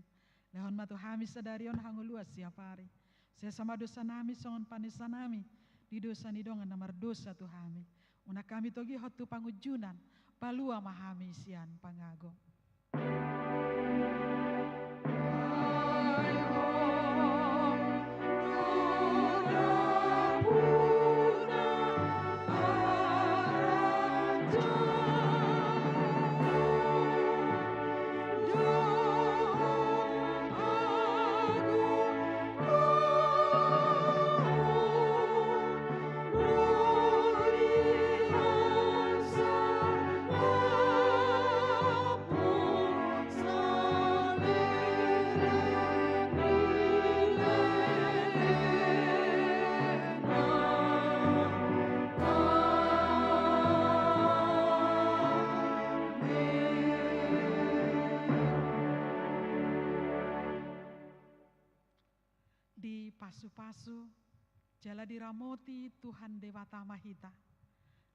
Lehon ma tu hami sadari on hangoluan siapari. Sesa ma dosanami songon panesanami di dosa ni dongan na mardosa tu hami. Unang hami togihon tu pangunjunan, palua ma hami sian pangago. Dipasupasu jala diramoti Tuhan Debata ma hita.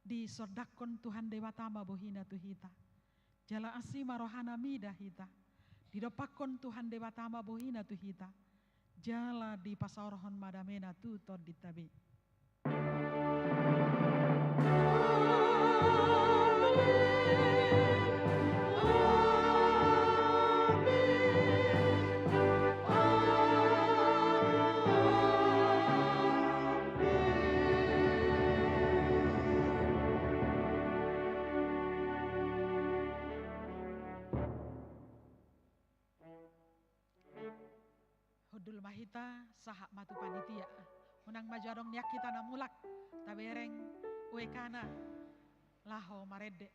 Disondangkon Tuhan Debata ma bohina tu hita. Jala asi ma rohana mida hita. Didompakkon Tuhan Debata ma bohina tu hita. Jala dipasaorhon ma damena tu tondinta be. Hundul ma hita, sahat ma tu panitia. Unang ma jo adong nian hita na mulak, tabereng uekana laho marende.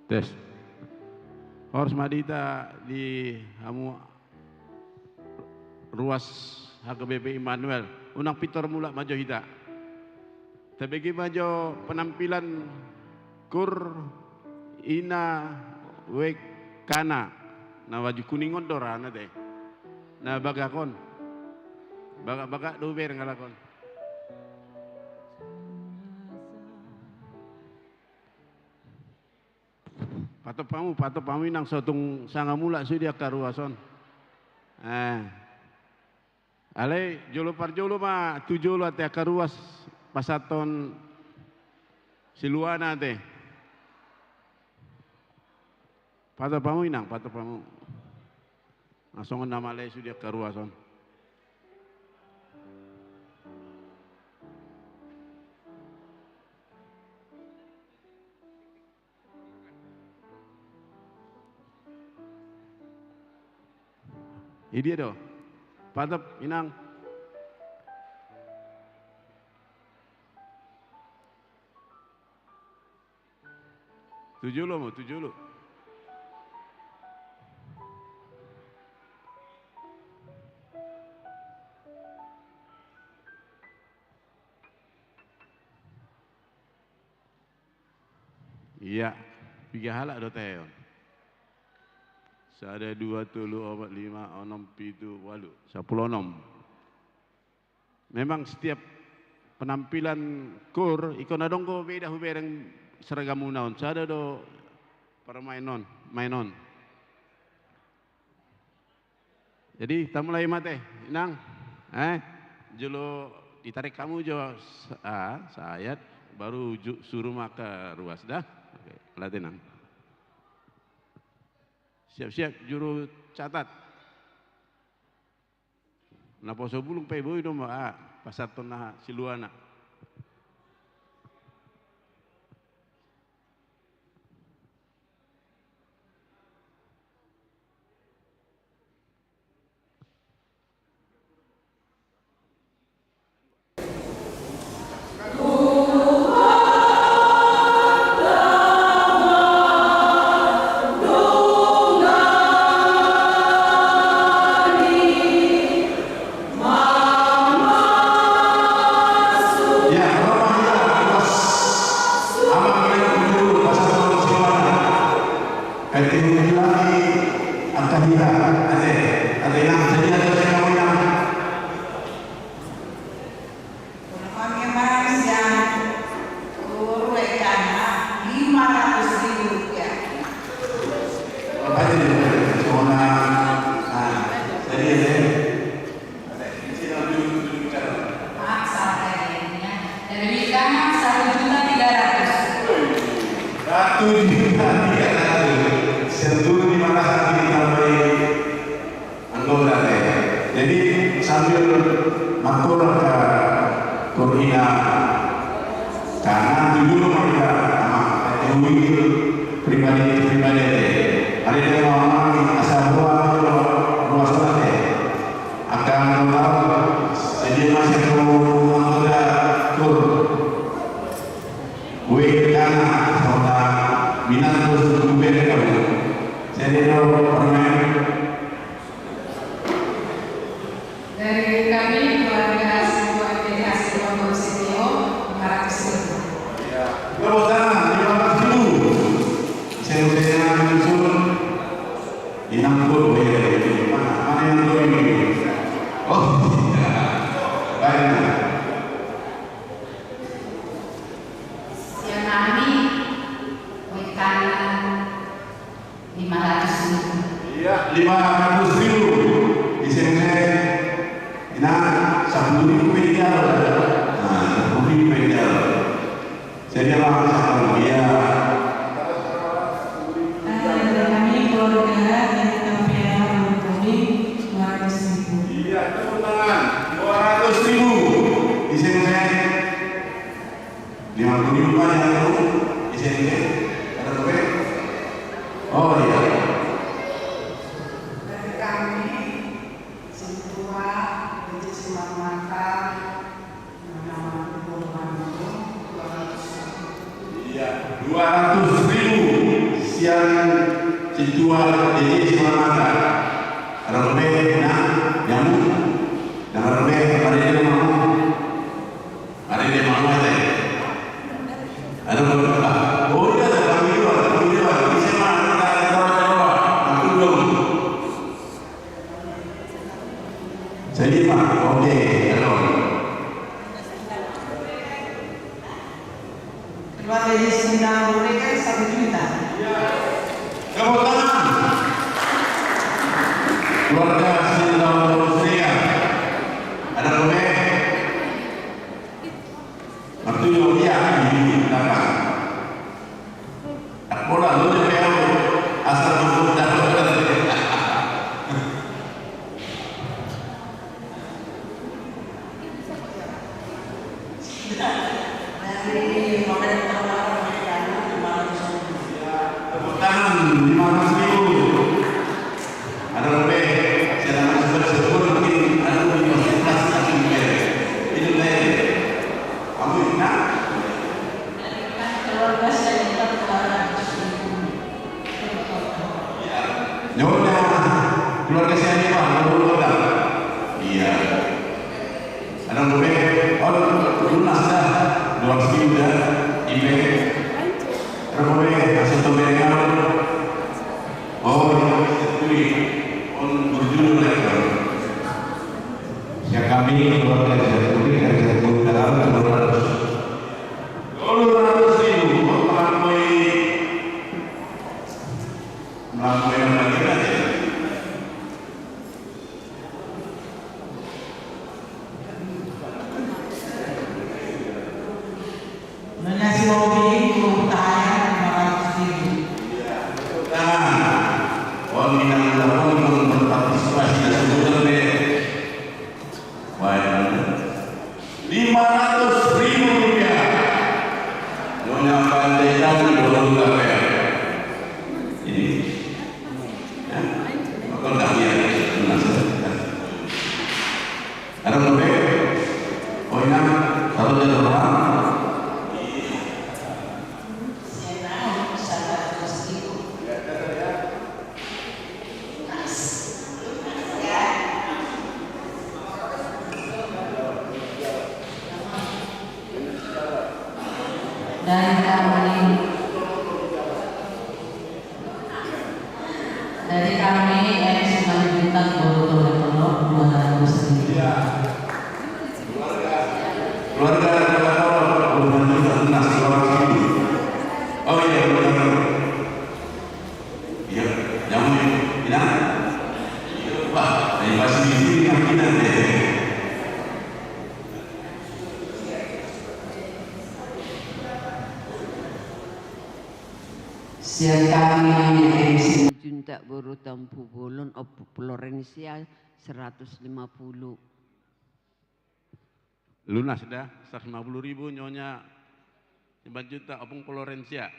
Tes. Horas ma di hita di hamu ruas H K B P Immanuel. Unang pintor mulak ma jo hita. Tabege ma jo penampilan kur ina wekana. Na baju kuning on do ra na te. Na bagak on. Bagak-bagak do bereng alak on. Patop hamu, patop hamu inang, so tung sanga mulak sude angka ruas on. Eh. Alai jolo parjolo ma tu jolo ate angka ruas pasahathon siluana ate. Patop hamu inang, patop hamu. Nga songon na male sude angka ruas on. Idia do. Patop inang. Tu jolo ma, tu jolo. Ia, piga halak do tahe on? Sada, dua, tolu, opat, lima, onom, pitu, ualu, sampulu onom. Memang setiap penampilan koor, ingkon adong do beda hubereng seragamuna on. Sada do parmaen on, maen on. Jadi, tamulai ma ate, Inang. Eh, jolo ditarik hamu jo sa-, ah, sayat, baru ju-, suru ma angka ruas da. Oke, latih, Inang. Siap-siap, juru catat. Naposo bulung pe boi do ma, ah, pasahathon na siluana. Lima ratus ribu rupiah. Ah, salah ya, ini ya. Dari Wikana satu juta tiga ratus. Satu juta tiga ratus. Satu lima ratus ditambahi anggota te. Jadi sambil mangkorhon koor i, na, karena dulu mereka ama, eh, pribadi, pribadi te. Ada yang mau asa buat ruas te. Akan tahu, jadi masih perlu anggota koor. Wekana, kota Minang, terus gubernur. Jadi, kalau permen. Dari kami, keluarga Situ M P H Situ Setio, lima ratus ribu. Ya. Tepuk tangan, lima ratus ribu. Saya, saya langsung. Inang pun, oh iya, iya, iya. Mana, mana yang dua ini? Oh, iya. Baik. Sian nami, wekana lima ratus ribu. Iya, lima ratus ribu. Ise, ise. Inang, sepuluh ribu pe jalo. Nah, sepuluh ribu pe jalo. Jadi, apa, iya. Eh, dari kami, keluarga, dari kami, dua ratus ribu. Iya, tepuk tangan. Dua ratus ribu. Ise, ise. Lima puluh ribu, Pak, yang tahu. Ise, ise. Ada berapa? Oh, iya. Dari kami, Sintua, J J Simarmata, Iya, dua ratus ribu sian Sintua J J Simarmata. Ada robe, nah, jamu. Ada robe, ada dia mau. Ada dia mau, ada. Ada robe, ah, oh, iya, ada kami dua, kami dua. Bisa mah, kita ada dua, ada dua. Aku belum. Jadi, Pak, oke, halo. Keluarga Yesus Minang Borega satu juta. Tepuk tangan. Keluarga Sinta Borega. Ada boleh? Waktu itu dia di belakang. Aku lalu dia tahu asal masuk dapat. Tepuk tangan, lima ratus ribu. Ada lebih, saya tambah sebut-sebut, mungkin ada lebih konsentrasi lagi, mungkin. Itu tadi. Kamu ingat? Keluarga saya tetap keluarga. Nyonya, keluarga siapa? Keluarga. Iya. Ada yang lebih? Oh, lunas dah. Dua ratus ribu dah. Ibe. Ada yang lebih? Masuk ke bengkel. Oh, iya. Wih. On berjudul ya. Ya, kami keluarga Jaturi dan Jaturi dalam dua ratus. Dua ratus ribu. Oh, melampaui. Melampaui yang lagi, ya. Nyonya si Robi, Guru Tahayan, lima ratus ribu. Nah, on minang dalam berpartisipasi dan sebutkan be. Wah, lima ratus ribu rupiah. Nyonya Panjaitan, Guru Tahayan. Ini. Ya. Maka dah, ya. Lunas, ya. Ada yang lebih? Oh, inang, satu jam doang. Saya mau seratus ribu. Dari kami Dari kami, M C Simanjuntak, Boru Tondano, dua ratus ribu. Keluarga, keluarga Tondano, dua ratus ribu, lunas, dua ratus ribu. Oh iya, benar. Iya, jangan, ya. Inang. Wah, dari masih di sini, kan, Inang, ya. Sian kami, M C Simanjuntak, Boru Tampubolon, Ompu Florencia, seratus lima puluh. Lunas dah, seratus lima puluh ribu, Nyonya Simanjuntak, Ompu Florencia.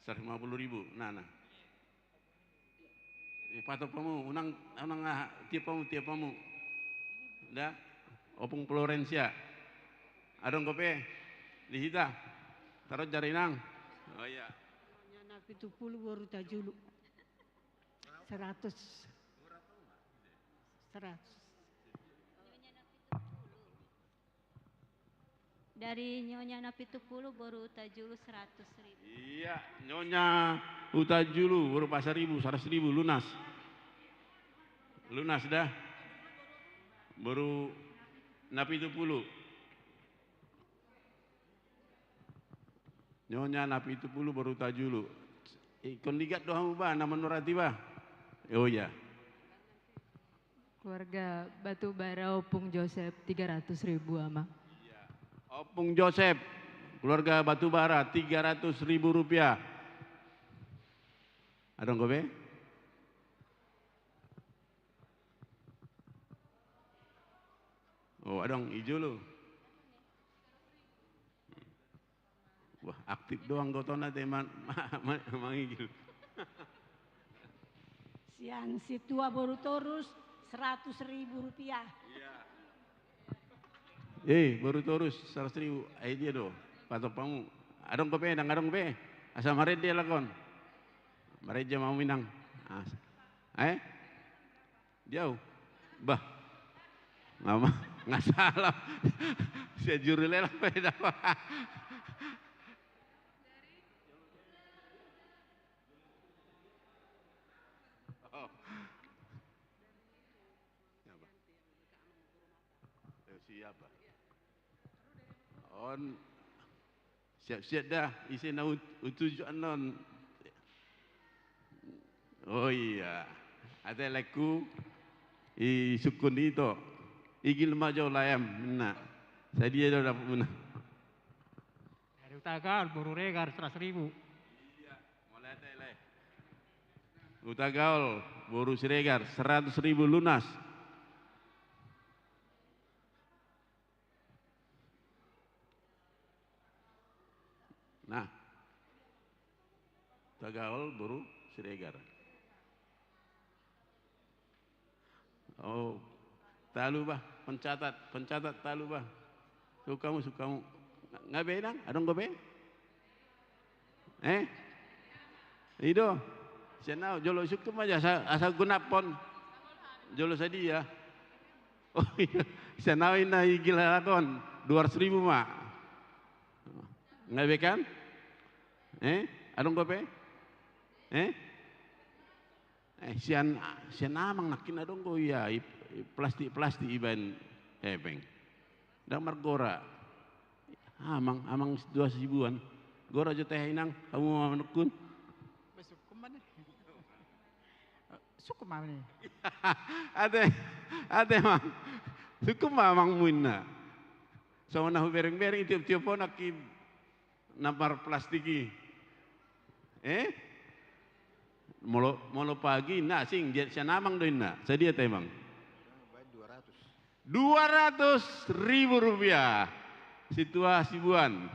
Seratus lima puluh ribu, nah, nah. Eh, patok pamu, unang, unang, ah, tiop pamu, tiop pamu. Dah, Ompu Florencia. Adong dope di hita. Taruh jari, Inang. Oh iya. Nyonya Napitupulu, Boru Tajulu. Seratus. Seratus. Dari Nyonya Napitupulu, Boru Hutajulu, seratus ribu. Iya, Nyonya Hutajulu, Boru Pasaribu, seratus ribu, lunas. Lunas dah. Boru Napitupulu. Nyonya Napitupulu, Boru Hutajulu. Ingkon digat do hamu, ba, na manurati, ba. Oh iya. Keluarga Batubara, Ompung Josep, tiga ratus ribu, Ama. Iya. Ompung Josep, keluarga Batubara, tiga ratus ribu rupiah. Adong dope? Oh, adong, i jolo. Wah, aktif do anggotana te man-, ma-, ma-, mangigil. Sian Situa Boru Torus, seratus ribu rupiah. Iya. Eh, Boru Torus, seratus ribu. Ai dia do. Patok pamu. Adong dope, ndang adong dope. Asa marende lakon. Marende ma hamu, Inang. As-, eh? Di au. Bah. Nga ma-, nga salah. Sian juru lelang pe dapat. Oh. Siapa? Eh, siapa? On. Siap-siap dah, ise na ut-, utuju annon. Oh iya. Ate laengku, i sungkun ito. Igil ma jo layam, na. Sadia do dapot muna. Dari Hutagal, Boru Regar, seratus ribu. Iya, mulai ate le. Hutagal, Boru Siregar, seratus ribu lunas. Nah. Hutagal, Boru Siregar. Oh. Talu, bah, pencatat, pencatat talu, bah. Sukamu, sukamu. Nga be, Inang? Adong dope? Eh? I do. Sian ahu, jolo sungkun ma asa, asa gonaphon. Jolo sadia. Oh iya, sian ahu inna i gila lakon. Dua ratus ribu ma. Nga be kan? Eh, adong dope? Eh? Eh, sian, sian amang nangkin adong do ia, i, i plastik-plastik ibaen hepeng. Ndang margora. Amang, amang dua sibuan. Gora jo tahe inang, hamu ma manungkun. Be sungkun ma ne. Sungkun ma ne. Ate, ate amang. Sungkun ma amangmu inna. Songon na hubereng-bereng, tiop-tiop on nangkin na marplastik i. Eh? Molo, molo pagi, na asing, sian amang do inna. Sadia ate amang? Dua ratus ribu rupiah. Sintua sibuan.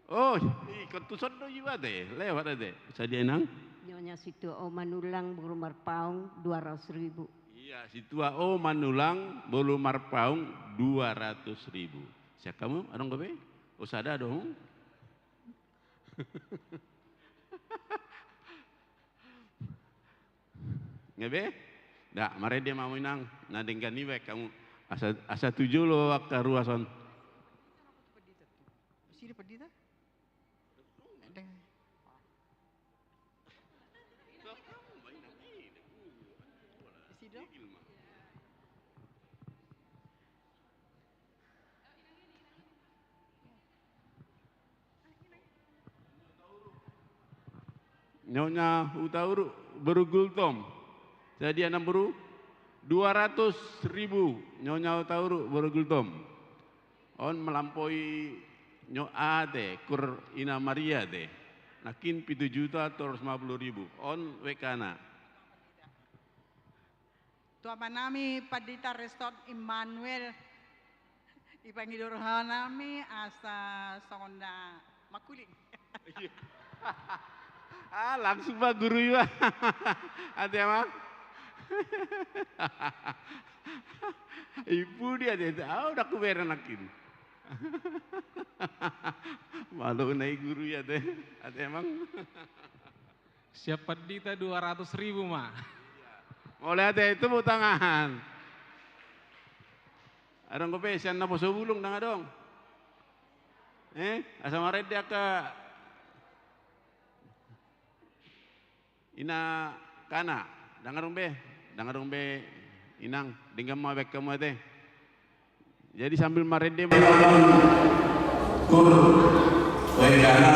Oh, i, ingkon tuson do iba ate. Lewat ate. Sadia inang? Nyonya Sintua O Manulang, boru Marpaung, dua ratus ribu. Iya, Sintua O Manulang, boru Marpaung, dua ratus ribu. Sian hamu, adong dope? Oh, sada do. Nga be? Da, marende ma hamu inang, na denggan i baen hamu. Asa, asa tu jolo angka ruas on. Sida pandita? Deng. Isi do? Nyonya Hutauruk, boru Gultom. Sadia nang boru? Dua ratus ribu. Nyonya Hutauruk, boru Gultom. On melampaui nyo ate, kur Ina Maria ate. Nangkin pitu juta tolu ratus lima puluh ribu. On W K-na. Tu amanami Pandita Reston Immanuel, i pangido roha nami asa songon na mangkuling. Ah, langsung ma guru iba. Ate amang. Ipu dia ate, au dak kubera nangkin. Malo na i guru i ate, ate amang. Sian pandita dua ratus ribu ma. Mauliate, tepuk tangan. Adong dope sian naposo bulung, ndang adong? Eh, asa marende angka ina kana, ndang adong be, ndang adong be inang, denggan ma baen hamu ate. Jadi sambil marende ma. Kur, baen kana,